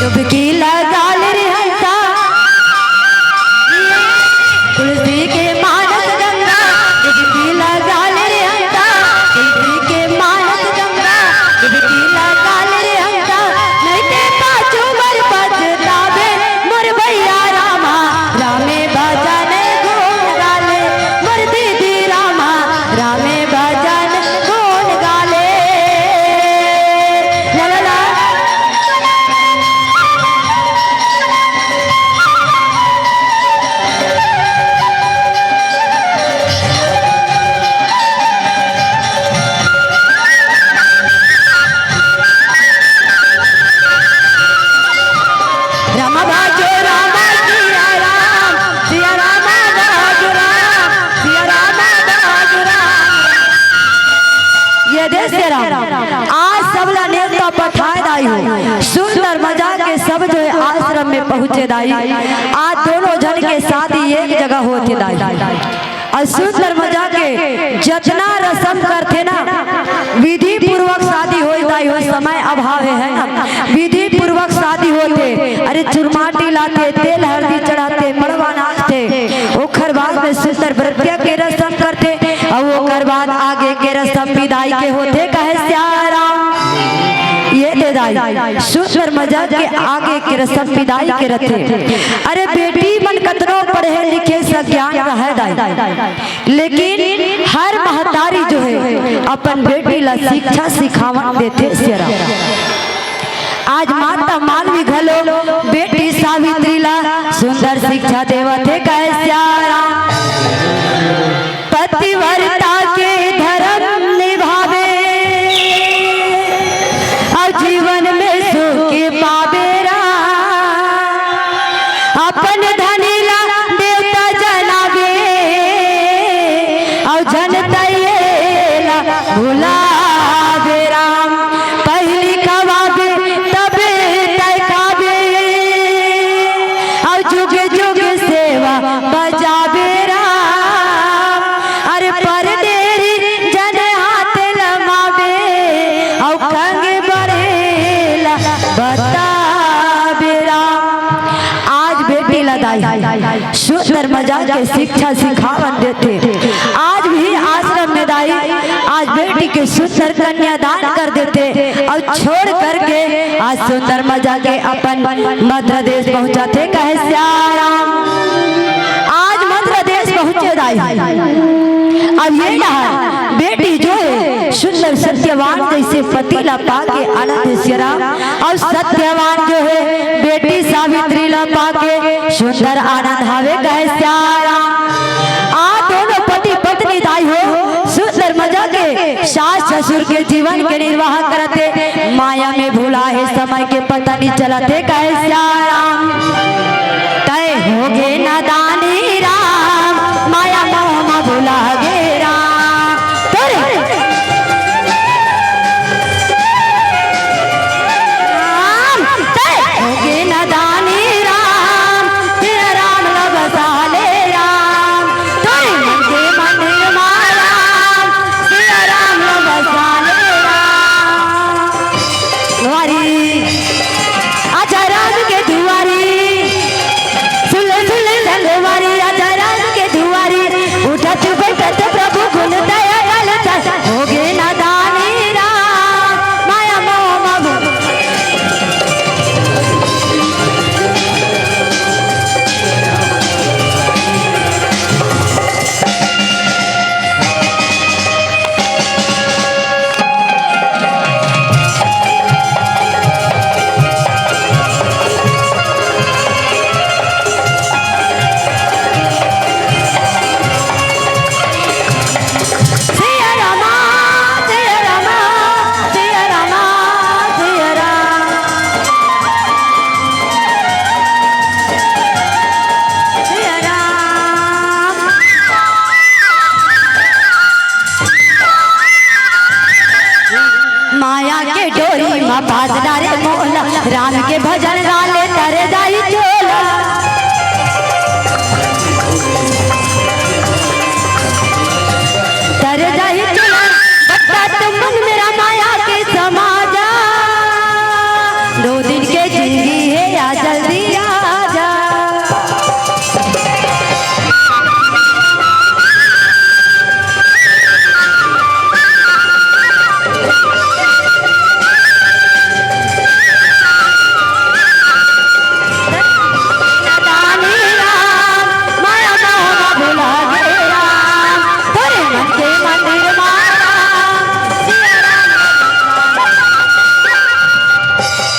डुबकी लगा ले रे हंसा। तुलसी के मानस गंगा डुबकी लगा ले रे हंसा। तुलसी के मानस गंगा डुबकी लगा ले रे हंसा। नहीं ते पाछू बर पछताबे मोर भैया रामा। रामे भजन गुण गाले मोर दीदी रामा। रामे भजन गुण गाले। ला ला ला। राम भाजो राम सिया राम, सिया राम भाजो राम, सिया राम भाजो राम। ये दे सिया राम, आज सबला नेवता पठाए दाई हो। सुंदर मजा के सब जो हे आश्रम में पहुंचे दाई। आज दोनों झन के शादी एक जगह होथे दाई। अउ सुंदर मजा के जतना रसम करथे ना, विधि पूर्वक शादी होय दाई हो, समय अभाव हे, हे ना, विधि पूर्वक शादी होथे। अरे चुरमाटी लाथे, तेल हरदी चढ़ाथे, मड़वा नाचथे, ओखर बाद में सुंदर बरतिया के रसम करथे, अउ ओखर बाद आगे के रसम विदाई के होथे, कहे सिया राम। ये दाई, सुंदर मजा के आगे के रसम बिदाई के रथे। अरे बेटी मन कतनो पढ़े लिखे सज्ञान रहय दाई, लेकिन हर महतारी जो हे अपन बेटी ला शिक्षा सिखावन देथे सियाराम। आज माता मालवी घलो बेटी सावित्री ला सुंदर शिक्षा देवत हे, कहे सियाराम। पतिव्रता के धर्म निभावे, अउ जीवन में सुख पावे राम। अपन धनी ला देवता जनावे, अउ जनता ये ला भुलावे राम। पहिली खवाबे तबे तय खाबे, अउ जुग जुग सेवा बजाबे राम। अरे परदेरी जन हाथ लमाबे, अउ खंग बरेला बताबे राम। आज बेटी ला दाई सुंदर मजा के शिक्षा सिखावन देथे। आज भी आश्रम में दाई आज बेटी के सुंदर कन्यादान कर देथे अउ छोड़ करके आज सुंदर मजा के अपन मध्य देश पहुंचाथे, कहे सियाराम। आज मध्य देश पहुंचे दाई। अब ये ना बेटी जो हे सुंदर सत्यवान जइसे पति ला पाके आनंद सियाराम, अउ सत्यवान जो हे बेटी सावित्री ला पाके सुंदर आनंद हावे, कहे सियाराम। आ दोनों पति पत्नी दाई हो सुंदर मजा के सास ससुर के जीवन के निर्वाह करत हे। माया में भुला हे समय के पता नइ चलत हे, कहे सियाराम। तय होगे नादानी राम, माया मोह म भुला गे राम। तोरे राम, तय होगे नादानी राम, सियाराम ला बसा ले राम। तोरे मन के मंदिर मा राम, सियाराम ला बसा ले राम। वारी आजा राम के दुआरी, सुले सुले संगवारी, आजा राम के दुआरी। उठत बैठत प्रभु गुण दया बल, होगे नादानी राम, माया मोह म सिया रामा, सिया रामा, सिया रामा, सिया राम। सिया राम। माया के डोरी म बांध डारे मोला, राम के भजन गा ले तर जाही झोला। तर जाही झोला, बता तू मन मेरा माया के समा जा। दो दिन के जिंदगी हे या जल्दी आ जा।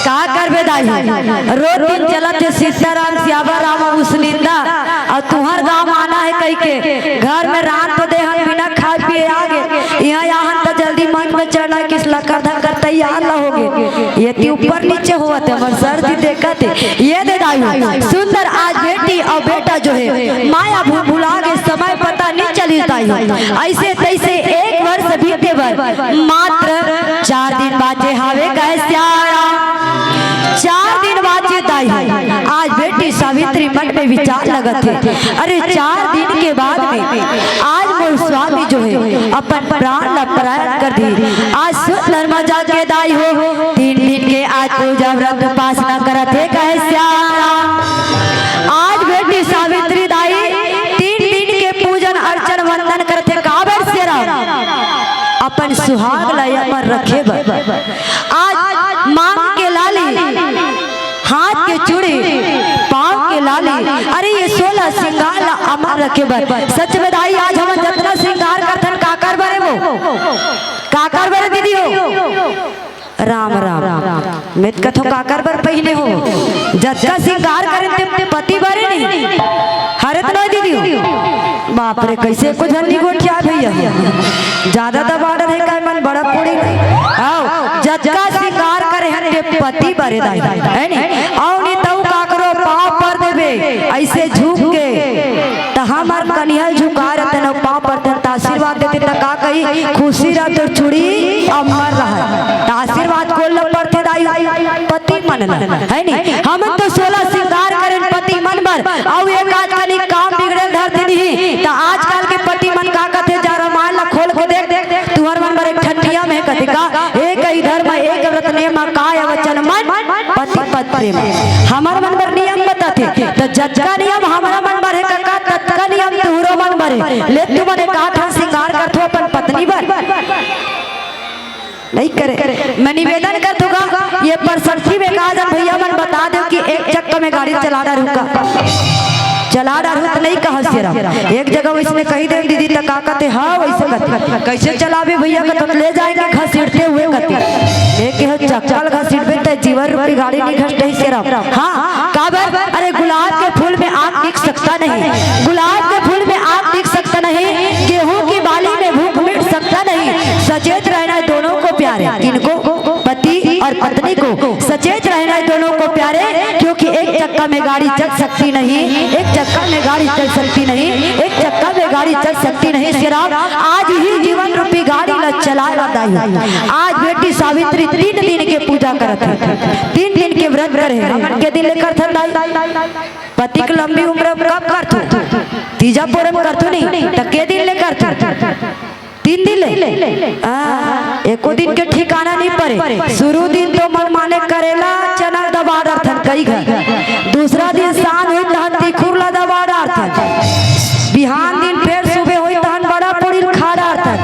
का करबे दाई, रोज दिन चलत हे सीताराम, सियावर राम, उसनिंदा, अउ तुंहर गांव आना हे कहिके घर में रांध तो दे हन, बिना खाय पिए आगे। इहां आहन त जल्दी मंच में चढ़ना किस लकर धकर तैयार ला होगे। ये ती ऊपर नीचे होवत हे, हमर सर जी देखत हे। ये दे दाई, सुंदर आज बेटी अउ बेटा जो हे, माया भू-, भुला गे, समय पता नइ चलिस दाई। अइसे तइसे एक वर्ष बीते बर मात्र चार दिन बांचे हावे, कहे सियाराम। चार दिन बांचे दाई, आज बेटी सावित्री मन में विचार लगत हे। अरे चार दिन के बाद में आज मोर स्वामी जो हे अपन प्राण ला परायण कर दिही। आज सुंदर मजा के दाई हो, तीन दिन के आज पूजा व्रत उपासना करत हे, कहे सियाराम। आज बेटी सावित्री दाई तीन दिन के पूजन अर्चन वंदन करत हे, काबर सियाराम? अपन सुहाग ला अमर रखे बर। आज मांग के रखे बर। सच में दाई, आज हमन जतना श्रृंगार करथन, काकर बर हे वो? काकर बर हे दीदी हो? राम राम। मैं तो कथों काकर बर पहिने हो? जतका श्रृंगार करे ते पति बर हे नहीं? हरे तो नहीं दीदी हो? बाप रे, कैसे कुछ हल्ली गोठिया भैया, ज्यादा दबाड़ रहे का मन बड़ा पूरी। आओ, जतका श्रृंगार करे हन ते पति बर हे दाई, हे नहीं? अउ नहीं तउ काकरो पाँव पर देबे, अइसे झुक के, त हमर कनिहा झुका रहिथे न पाँव परथे त आशीर्वाद देथे त का कही, खुशी रह तोर चूड़ी अमर रह। त आशीर्वाद कोन ल परथे दाई? पति मन ल, हे नहीं? हमन तो सोलह श्रृंगार करेन पति मन बर, अउ एक आजकल काम बिगड़े ल धर दे नहीं। त आजकल के पति मन का कथे, जा रामायण ल खोल के देख, तुहर मन बर एक ठन नियम हे कथे का, एक ही धर्म एक व्रत नेम, काय वचन मन पति पत्नी प्रेम। हमर मन बर नियम बताथे, त जतका नियम हमर मन बर हे कका, ततका नियम तुहरो मन बर हे। ले तुमन एक आठ श्रृंगार करथो अपन पत्नी बर। नहीं करे। मैं निवेदन करथों का, ये परसरती में का जन भैया मन बता देव कि एक चक्का में गाड़ी चला डारहूँ का। चला डारहूँ त नहीं कहा सिरा। एक जगह वइसने कही देव दीदी त का कथे, हाँ वइसे कथे। कैसे चलाबे भैया कथे, त ले जाएंगे घसीटते हुए कथे। मैं कहेंव चक्का ल घसीटबे त जीवन रूपी गाड़ी नहीं घसीटही सिरा। हाँ, काबर? अरे गुलाब के फूल में आग टिक सकता नहीं, गुलाब के फूल में आग टिक सकता नहीं, गेहूं की बाली में भूख मिट सकता नहीं। सचेत रहना है दोनों को प्यारे, किनको? पति और पत्नी को। सचेत रहना है दोनों को प्यारे, क्योंकि एक चक्का में गाड़ी चल सकती नहीं, एक चक्का में गाड़ी चल सकती नहीं, एक चक्का में गाड़ी चल सकती नहीं। सिरा, आज ही जीवन रूपी गाड़ी ल चलाए ला दाई। आज बेटी सावित्री तीन दिन के पूजा करत हे, तीन दिन के व्रत करे हे। हमन के दिन ले करथन दाई? पति के लंबी उम्र कब करथो? तीजा पोरम करथो नहीं, त के दिन ले करथो? तीन दिन ले? आ, एको दिन के ठिकाना नहीं परे। शुरू दिन तो मन माने करेला चना दबा डारथन कई घर, दूसरा दिन शाम होई तहन तिखुर ला दबा डारथन, बिहान दिन फेर सुबह होई तहन बड़ा पूड़ी ल खा डारथन।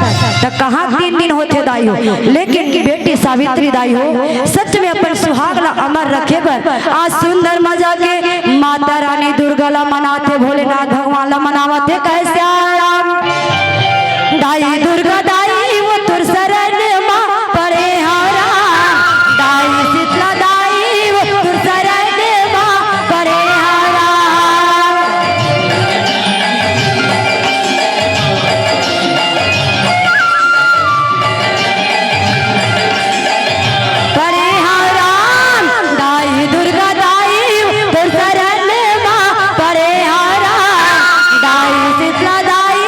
त कहाँ तीन दिन होथे दाई हो? लेकिन बेटी सावित्री दाई हो, सच में अपन सुहाग ला अमर रखे बर आज सुंदर मजा के माता रानी दुर्गा ला मनाथे, भोलेनाथ भगवान ला मनावथे। कहे श्याम राम, दाई दुर्गा दाई वो तोर शरण मा पड़े हंव राम, दाई शीतला दाई वो तोर शरण मा पड़े हंव राम। पड़े हंव राम, दाई दुर्गा दाई, तोर शरण मा पड़े हंव राम, दाई शीतला दाई,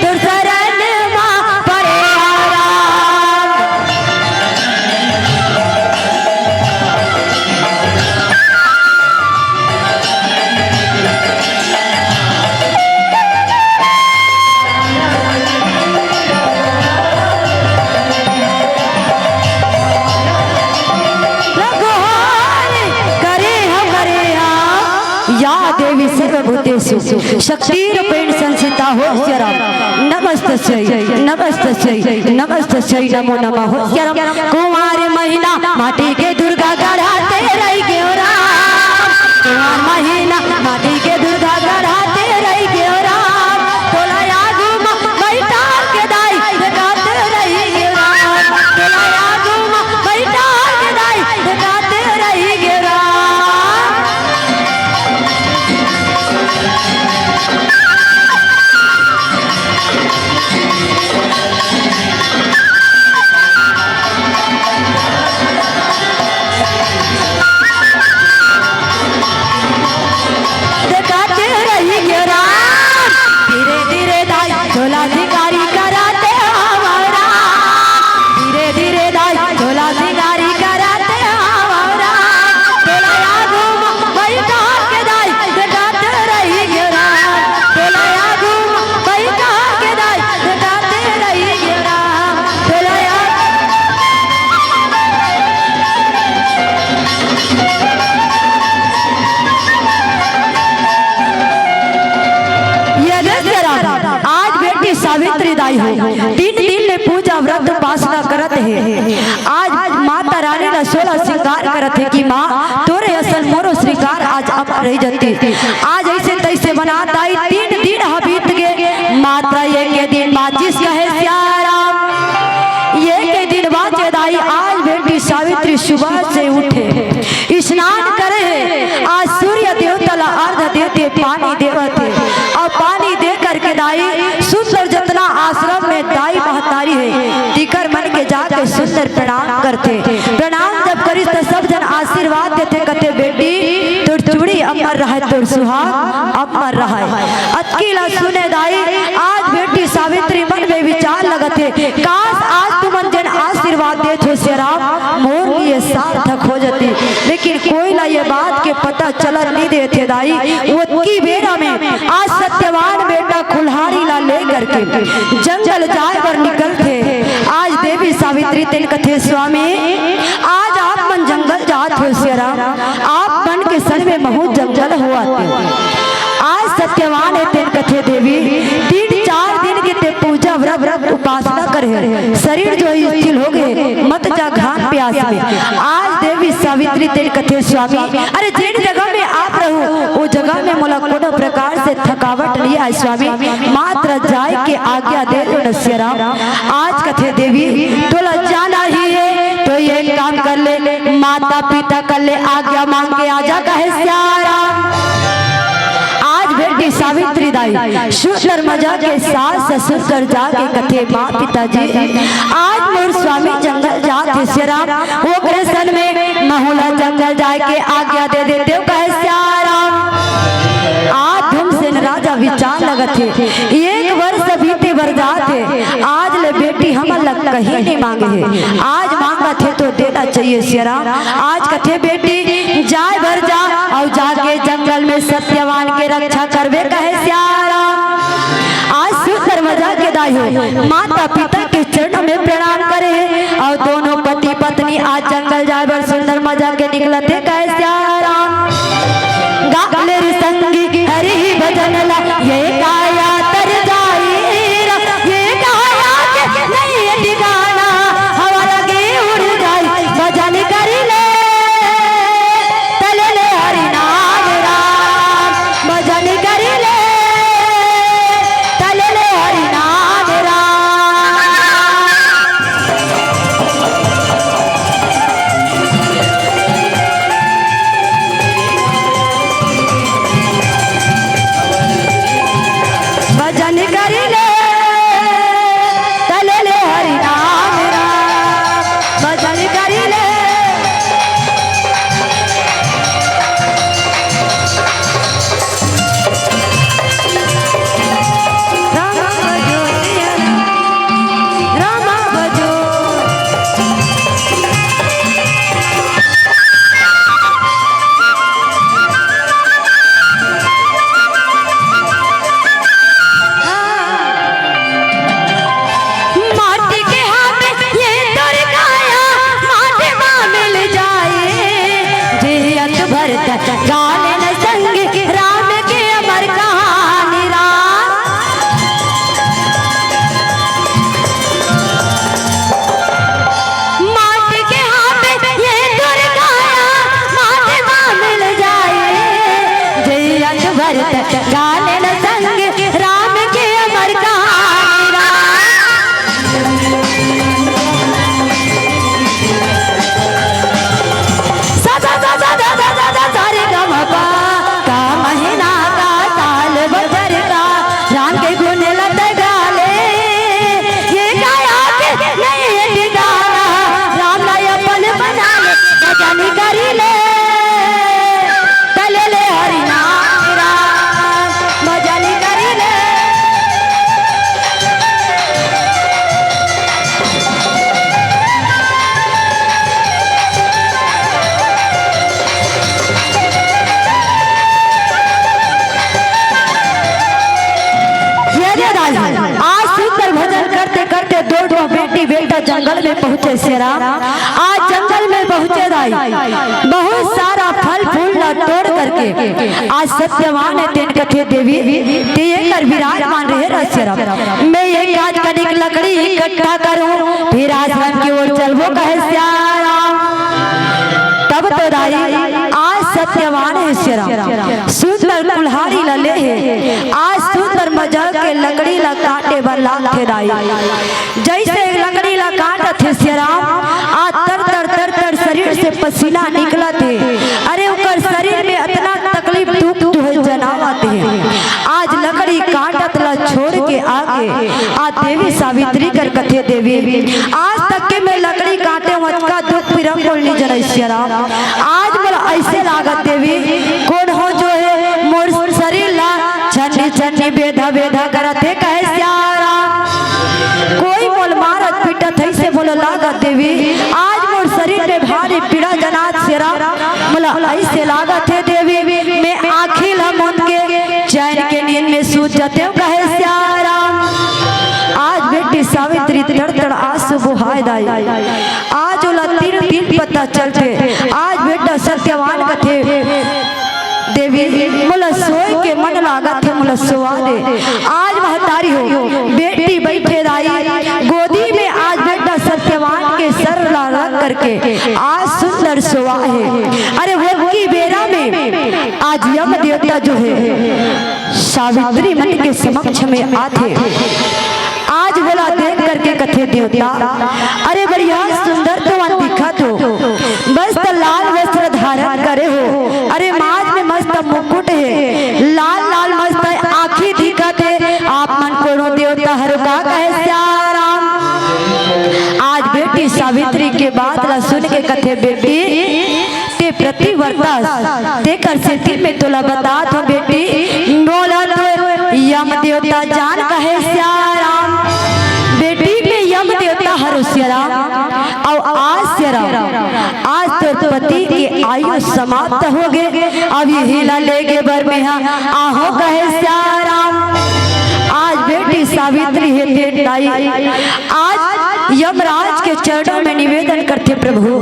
तोर शरण मा पड़े हंव राम। गोहार करे हंव, करे हंव, या देवी सर्वभूतेषु शक्ति रूपेण संस्थिता हो सिया राम। नमस्तस्यै, नमस्तस्यै, नमस्तस्यै नमो नमः हो सिया राम। कुंवार महीना माटी के दुर्गा गढ़ाते रहि गेंव राम। कुंवार महीना माटी के दुर्गा गढ़ाते रहि गेंव राम। तोला आगू म बइठार के दाई देखाते रहि गेंव राम। तोला आगू म बइठार के दाई देखाते रहि गेंव राम। देखाते रहि गेंव राम। धीरे धीरे दाई तोला अधिकारी कराते हंव राम। धीरे धीरे दाई तोला अधिकारी कराते हंव राम। तोला आगू म बइठार के दाई देखाते रहि गेंव राम। तोला आगू म बइठार के दाई देखाते रहि गेंव राम। तोला आगू ये देख जरा, आज बेटी सावित्री दाई हो, तीन दिन ले पूजा व्रत उपासना करत हे। आज माता रानी ला सोलह श्रृंगार करत हे कि माँ, तोरे असन मोरो श्रृंगार आज अमर रहि जातिस। आज अइसे तइसे बनात दाई, तीन दिन ह बीत गे, मात्र एके दिन बाचिस कहे सियाराम। एके दिन बाचे दाई, आज बेटी सावित्री सुबह से उठे, स्नान करे हे, आज सूर्य देवता ला अर्घ देथे, पानी देवत हे। अउ पानी दे करके दाई सुंदर जतना आश्रम में दाई महतारी हे, तिकर मन के जाके सुंदर प्रणाम करथे। प्रणाम जब करिस त सब झन आशीर्वाद देथे, कथे, "बेटी, तोर चूड़ी अमर रहय, तोर सुहाग अमर रहय।" अतकी ला सुने दाई, आज बेटी सावित्री मन में विचार लगत हे, काश आज तुमन जेन आशीर्वाद देत हो सियाराम, मोर लिए सार्थक हो जती। लेकिन कोई ला ये बात के पता चलन नहीं देत हे दाई। ओतकी बेरा में आज सत्यवान बेटा कुल्हाड़ी ला लेकर के जंगल जाए बर निकलथे। आज देवी सावित्री तेन कथे, "स्वामी, आज आप मन जंगल जात हो सियाराम, आप मन के संग में महूं जंगल होवत हे।" आज सत्यवान हे तेन कथे, "देवी, तीन चार दिन के ते पूजा व्रत उपासना करे हे, शरीर जो है शिथिल हो गए, मत जा घाम प्यास में।" आज देवी सावित्री तेन कथे, "स्वामी, अरे जेन जगह में आप रहू, वो जगह में मोला कोनो प्रकार से थकावट नहीं आए स्वामी, मात्र जाए के आज्ञा दे दो न सियाराम।" आज कथे, "देवी, तोला जाना ही हे तो एक काम कर ले, माता पिता कर ले आज्ञा मांग के आजा," कहे सियाराम। आज बेटी सावित्री दाई सुंदर मजा के सास ससुर कर जाके कथे, "माँ पिताजी, आज मोर स्वामी जंगल जात हे सियाराम, ओकरे सन में महूं ला जंगल जाए के आज्ञा दे देते हो," कहे सियाराम। आज धूमसेन राजा विचार लगत हे, एक वर्ष बीते बर जात हे, आज ले बेटी हमन ला कहीं नहीं मांगे हे, आज मांगत हे तो देना चाहिए सियाराम। आज कथे, "बेटी, जाए बर जा अउ जाके जंगल में सत्यवान के रक्षा करबे," कहे सियाराम। आज सुंदर मजा के दाई हो माता पिता के चरण में प्रणाम करे हे अउ दोनों पति पत्नी आज जंगल जाए बर सुंदर मजा के निकलत हे, कहे सियाराम। गाले रे संगी हरि भजन ला, ये काया तर जाई रा, ये काया के नहीं ठिकाना, हवा लगे उड़ जाई, भजन करी ले, तले ले हरि नाम राम, भजन करी ले, तले ले हरि नाम राम। भजन करी ले, तले ले हरि नाम राम। भजन करी ले। राम भजो, राम भजो। माटी के हाथ ये तोर काया, माटी मा मिल जाए। जियत भर तक गाले न संग राम के अमर कहानी राम। माटी के हाथ ये तोर काया, माटी मा मिल जाए। जियत भर तक गाले न संग राम के अमर कहानी राम। सा सा सा सा सा सा सा सा रे ग म प। का महीना का साल बजर का, राम के गुण लत गाले। ये काया के नहीं ये ठिकाना, राम ला अपन बना ले, भजन करी ले। तले ले हरि नाम राम, भजन करी ले। ये रे दाई, आज सुंदर भजन करते करते दो ठो बेटी बेटा जंगल में पहुंचे सियाराम। आज जंगल में पहुंचे दाई, बहुत सारा फल फूल ला तोड़ करके आज सत्यवान हे तेन कथे, देवी, ते ये कर विराजमान रहे रह सियाराम। मैं ये काज कनिक लकड़ी इकट्ठा करूं, फिर आश्रम की ओर चलबो कहे सियाराम। तब तो दाई आज सत्यवान हे सियाराम, सुंदर कुल्हाड़ी ला ले हे, आज सुंदर जल के लकड़ी ला काटे बर लागथे दाई। जइसे लकड़ी ला काटत हे सियाराम, आज तर तर तर तर शरीर से पसीना निकलत हे। अरे ओकर शरीर में अतना तकलीफ दुख तो हे जनावत हे। आज लकड़ी काटत ला छोड़ के आके आ देवी सावित्री कर कथे, देवी आज तक के मैं लकड़ी काटे हूँ, अतका दुख पीरा कोई नहीं जनय सियाराम। आज मोला ऐसे लागत देवी, कोन हो जो हे मोर शरीर ला छन्नी छन्नी बेधा बेधा करत हे कहे सियाराम। कोई मोल मारत पीटत हे से मोला लागत देवी, आज मोर शरीर में भारी पीड़ा जनात सियाराम। मोला ऐसे लागत हे देवी, मैं आँखी ला मूंद के चैन के नींद में सूत जाते हूँ कहे सियाराम। आज बेटी सावित्री तड़ तड़ आंसू बुहाय दाई। आज ओला तीन दिन पता चलथे। आज बेटा सत्यवान कथे, देवी मोला सोए के मन लागत हे, मोला सोवा दे। आज महतारी हो बेटी बैठे दाई गोदी में, आज बेटा सत्यवान के सर ला रख करके आज सुंदर सोवा हे। अरे वो की बेरा में आज यम देवता जो हे सावित्री मन के समक्ष में आथे। आज ओला देख करके कथे देवता, अरे बढ़िया सुंदर तो दिखत हो, मस्त लाल वस्त्र धारण करे हो, अरे माथ में मस्त मुकुट हे, लाल लाल मस्त आँखी दिखत हे, आप मन कोनो देवता हरो का कहे सियाराम। आज बेटी सावित्री के बात ला सुन के कथे बेटी, ते पतिव्रता, तेकर सेती में तोला बतात हूँ बेटी, मोला तो यम देवता जान कहे सियाराम। बेटी में यम देवता हरो सियाराम, अउ आज सियाराम, आज तोर पति के आयु समाप्त हो गे, अब इही ला लेगे बर मेहा आहूँ कहे सियाराम। आज बेटी सावित्री हे तेन दाई, आज यमराज के चरणों में निवेदन करथे, प्रभु,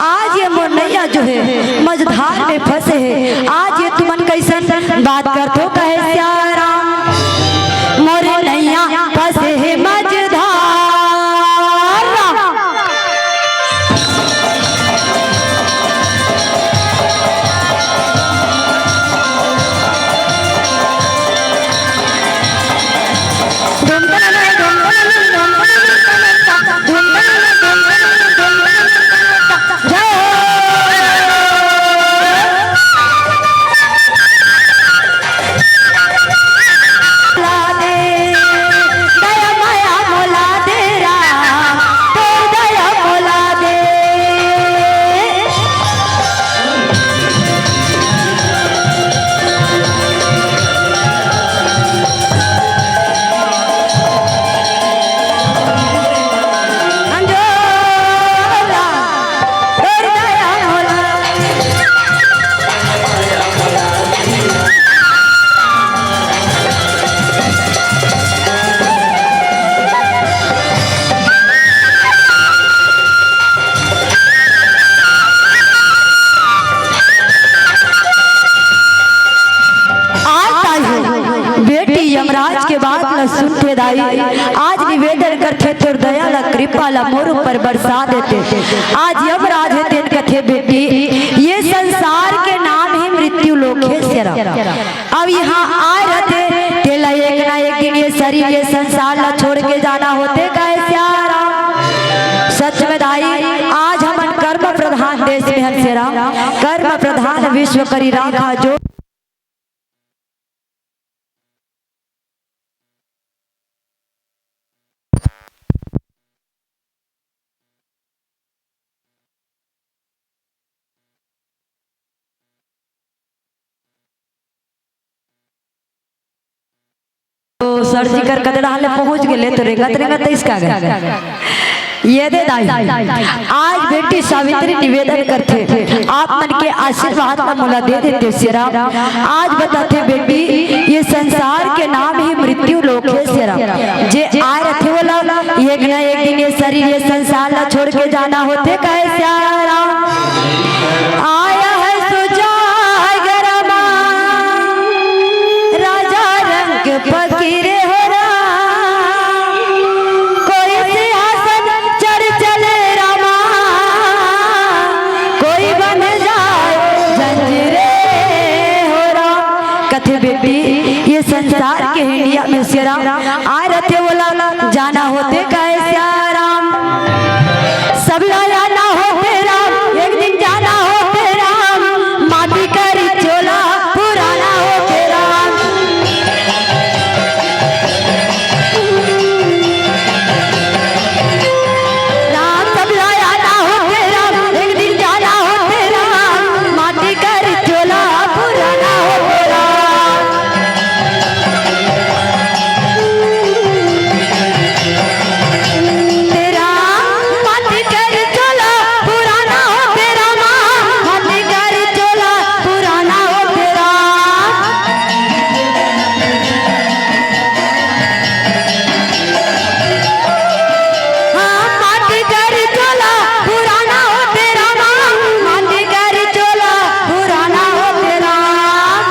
आज ये मोर नैया जो हे मझधार में फंसे हे, आज ये तुमन कइसन बात करथो कहे सियाराम। मोर नैया फंसे हे मझधार। आज ताई हो, बेटी यमराज के बात ल सुनथे दाई, आज निवेदन करथे तोर दया ल कृपा ल मोर ऊपर बरसा देते। आज यमराज हे तेन कथे बेटी, ये संसार के नाम ही मृत्यु लोक हे सियाराम। अब यहाँ आए रहते तेला एक ना एक दिन ये शरीर ये संसार ल छोड़ के जाना होते कहे सियाराम। सच में दाई, आज हमन कर्म प्रधान देश में हन सियाराम, कर्म प्रधान विश्व करी राखा जो तो सर जी कर कतरा हाले पहुंच गेले तो रेंगत रेंगत इसका गए। ये दे दाई, आज बेटी सावित्री निवेदन करथे, आप मन के आशीर्वाद ला मोला दे देते सियाराम। आज बताथे बेटी, ये संसार के नाम ही मृत्यु लोक हे सियाराम। जे आए रथे ओला एक ना एक दिन ये शरीर ये संसार ला छोड़ के जाना होथे कहे सियाराम। आया है सुजागरमा राजा रंग फकीरे हो राम, कोई सिंहासन चढ़ चले रामा, कोई बन जाए जंजीरे हो राम। थे बेटी, ये संसार के हिंडिया में सियाराम आए रथे, ओला जाना होथे कहे सियाराम। सब ला जाना होथे राम, एक दिन जाना होथे राम, माटी करी चोला पुराना होथे राम। राम, सब ला जाना होथे राम, एक दिन जाना होथे राम, माटी करी चोला पुराना होथे राम। तेरा माटी करी चोला पुराना होथे राम, माटी करी चोला पुराना होथे राम। हाँ, माटी करी चोला पुराना होथे राम, माटी करी चोला पुराना होथे राम।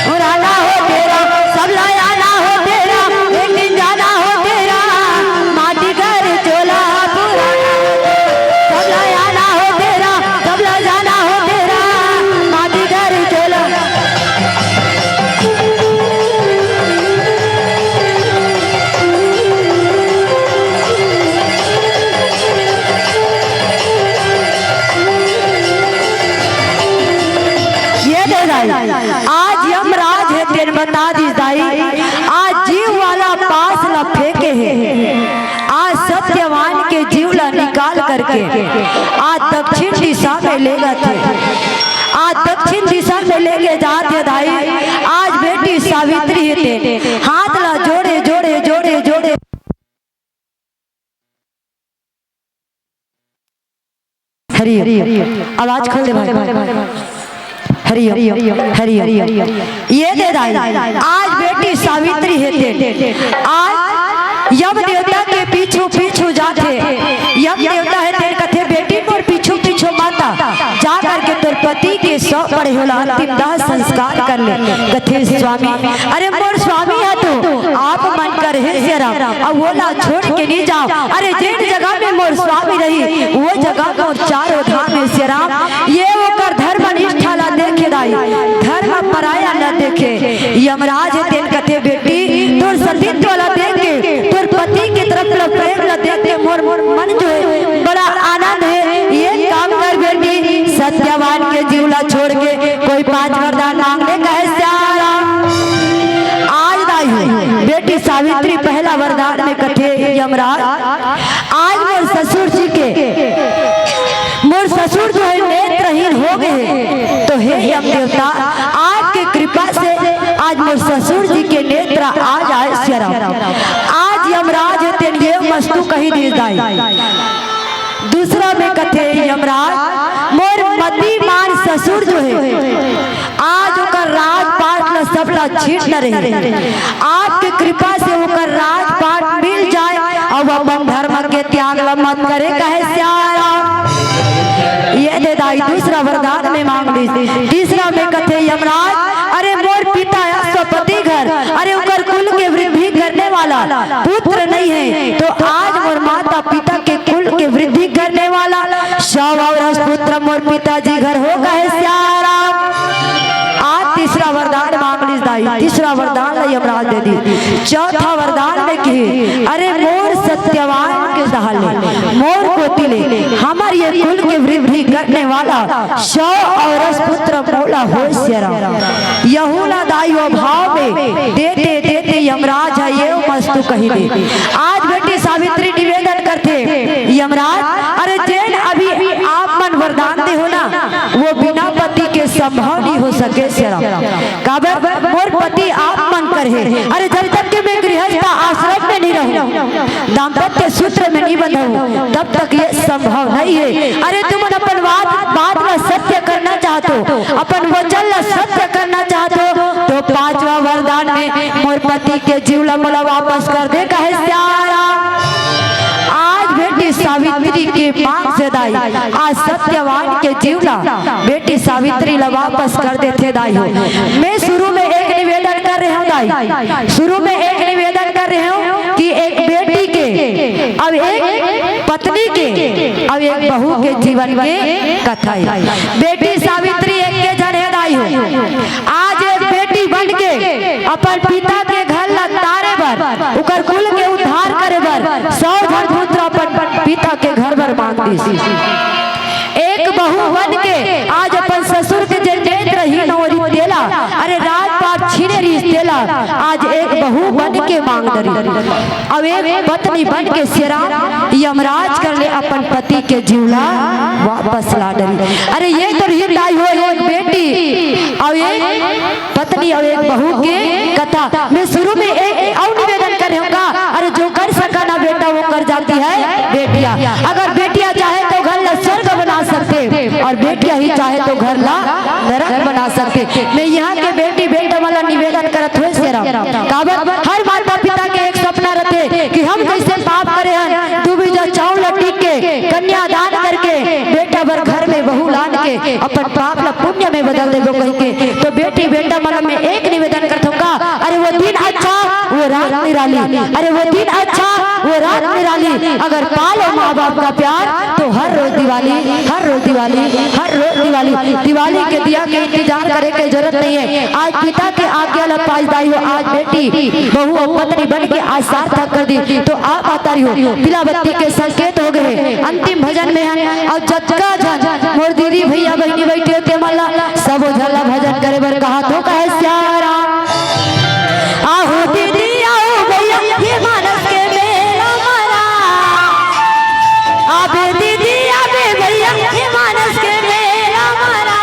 पुराना होथे राम, सब ला जाना होथे राम, एक दिन जाना होथे राम, माटी करी चोला पुराना होथे राम, सब ला जाना होथे राम, सब ला जाना होथे राम, माटी करी चोला। ये दे दाई, आज यमराज हे तेन बता दिस दाई, आज जीव वाला पास ल फेंके हे। आज सत्यवान के जीव ला निकाल करके आज दक्षिण दिशा में लेगथे। आज दक्षिण दिशा में लेके जात हे दाई। आज बेटी सावित्री हे तेन हाथ ला जोड़े जोड़े जोड़े जोड़े। हरि ओम। आवाज खोल दे भाई। हरि ओम, हरि ओम। ये दे दाई, आज बेटी सावित्री हे तेन, आज यम देवता के पीछू पीछू जाथे। यम देवता हे तेन कथे, "बेटी मोर पीछू पीछू मत आ, जा करके तोर पति के शव पड़े हे ओला अंतिम दाह संस्कार कर ले।" कथे, "स्वामी, अरे मोर स्वामी हे तो आप मन कर हे सियाराम, अउ ओला छोड़ के नहीं जाओ। अरे जेन जगह में मोर स्वामी रही, वो जगह मोर चारों धाम हे सियाराम।" ये ओकर धर्म निष्ठा ला देखे दाई, धर्म पराया न देखे। यमराज हे तेन कथे, "बेटी, तोर सतीत्व ला देख के, तोर पति के तरफ ला प्रेम ला देख के मोर मन जो हे बड़ा आनंद हे। ये काम कर बेटी, सत्यवान के जीव ला छोड़ के कोई पांच वरदान मांग ले," कहे सियाराम। आज दाई हो, बेटी सावित्री पहला वरदान में कथे, "यमराज, आज मोर ससुर जी के, मोर ससुर जो हे नेत्रहीन हो गए हे, तो हे यम देवता, आपके कृपा से आज मोर ससुर जी के नेत्र आ जाए सियाराम।" आज यमराज हे तेन ये मस्तु कही दिस दाई। दूसरा में कथे, "यमराज, मोर मतिमान ससुर जो हे, आज ओकर राजपाट ल सब ल छीन डरे हे। आपके कृपा से ओकर राजपाट मिल जाए अउ अपन धर्म के त्याग ल मत करे," कहे सियाराम। ये दे दाई, दूसरा वरदान में मांग लिस। तीसरा में कथे, "यमराज, अरे मोर पिता अश्वपति घर, अरे ओकर कुल के वृद्धि करने वाला पुत्र नहीं हे, तो आज मोर माता पिता के कुल के वृद्धि करने वाला सौ औरस पुत्र मोर पिताजी घर हो," कहे सियाराम। आज तीसरा वरदान मांग लिस दाई, तीसरा वरदान ला यमराज दे दिस। चौथा वरदान में कही, "अरे मोर सत्यवान के सहाले, मोर कोति ले, हमर ये कुल के वृद्धि करने वाला सौ औरस पुत्र मोला हो सियाराम।" यहू ला दाई ओ भाव में देते देते यमराज हे ये मस्तु कही दे। आज बेटी सावित्री निवेदन करथे, "यमराज, अरे जेन अभी आप मन वरदान दे हो ना, वो बिना पति के संभव नहीं हो सके सियाराम। काबर मोर पति आप मन कर हे। अरे जब तक के मैं गृहस्थ आश्रम में नहीं रहूं, दाम्पत्य सूत्र में नहीं बंधूं, तब तक ये संभव नहीं हे। अरे तुम अपन बात, बात ला सत्य करना चाहत हो, अपन वचन ला सत्य करना चाहत हो, तो पांचवा वरदान में मोर पति के जीव ला मोला वापस कर दे," कहे सियाराम। आज बेटी सावित्री के मांग से दाई, आज सत्यवान के जीव ला बेटी सावित्री ला वापस कर देथे दाई हो। मैं शुरू में एक निवेदन कर रहे हूँ दाई, शुरू में एक निवेदन कर रहे हूँ कि एक बेटी के, अब एक पत्नी के अउ एक बहू के जीवन के कथा हे। बेटी सावित्री एक के झन हे दाई हो। आज एक बेटी बन के अपन पिता के घर ला तारे बर, उकर कुल के उद्धार करे बर सौ झन पुत्र अपन पिता के घर बर मांग दिस। एक बहू बन के आज अपन ससुर के जे नेत्र हीन होय रिहिस तेला, अरे राजपाट छीने रिहिस तेला, आज एक बहू बन के मांग डरिस। अउ एक पत्नी बन के शेरा यमराज कर ले अपन पति के जीव ला वापस ला डरिस। अरे ये तो रिहिस दाई हो एक बेटी अउ एक पत्नी अउ एक बहू के कथा। मैं शुरू में एक, एक अउ निवेदन करे हंव का, अरे जो कर सका ना बेटा वो कर जाती है बेटिया। अगर बेटिया चाहे तो घर ला स्वर्ग बना सकथे अउ बेटिया ही चाहे तो घर ला नरक बना सकथे। मैं इहां के बेटी बेटा मन ला निवेदन करत हों शेरा, काबर हर माता पिता के एक सपना रथे कि हम कइसे पाप करे हन, दू बीजा चांउर ला टीक के कन्यादान करके बेटा बर घर में बहू लान के अपन पाप ला पुण्य में बदल देबो कहिके। तो बेटी बेटा मन ला मैं एक निवेदन करत हंव का, अरे वो दिन अच्छा वो रात निराली, अरे वो दिन अच्छा वो रात निराली। अगर पा लो माँ बाप का प्यार तो हर रोज दिवाली, हर रोज दिवाली, हर रोज दिवाली। दिवाली के दिया के इंतजार करे के जरूरत नहीं है। आज पिता के आज्ञा ला पाइस दाई हो, आज बेटी बहू अउ पत्नी बन के आज सार्थक कर दिस। तो आप महतारी हो, तिला बत्ती के संकेत हो गे हे। अंतिम भजन में हन अउ जतका झन मोर दीदी भैया बहिनी बइठे हो ते मन ला सबो झन ला भजन करे बर कहत हों, कहे सियाराम। आहो दीदी, आहो भैया, ये मानस के मेला मरा। आबे दीदी, आबे भैया, ये मानस के मेला मरा।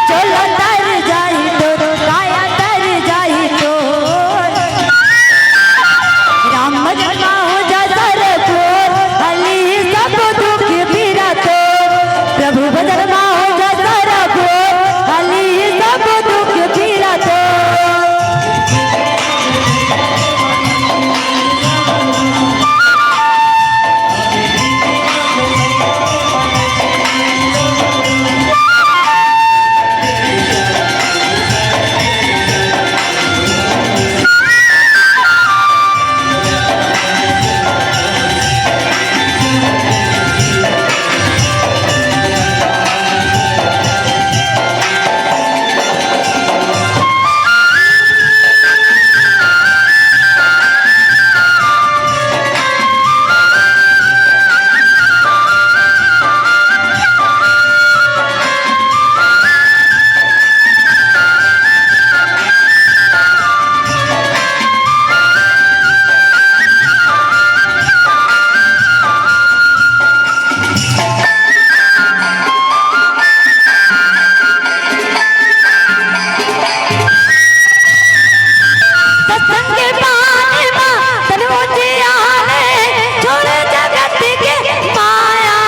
चोला तर जाही तो, काया तर जाही तो। राम भजन मा हो जा सरगोर, हली सब दुख पीरा तो। प्रभु भजन मा हो जा सरगोर, हली सब दुख पीरा तो। सत्संग के पानी मा तन उजियारे, छोड़े जगत के माया।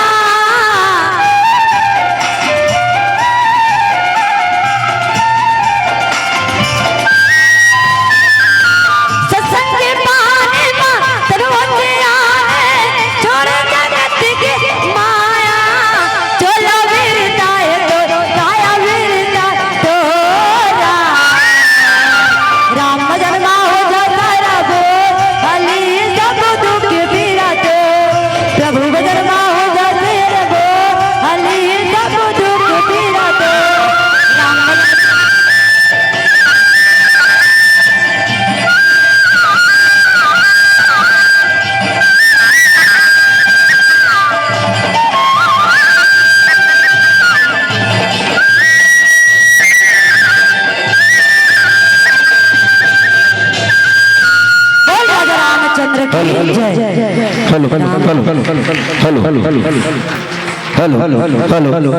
सत्संग के पानी मा तन उजियारे, छोड़े जगत के माया। चोला विरता है तो, काया विरता तोरा। राम भजन मा हो जा सरगोर, हली सब दुख पीरा तो। प्रभु भजन मा हो जा सरगोर, हली सब दुख पीरा तो। राम भजन बोल राजा रामचंद्र की जय। Hello, hello, hello, hello, hello, hello, hello, hello, hello, hello.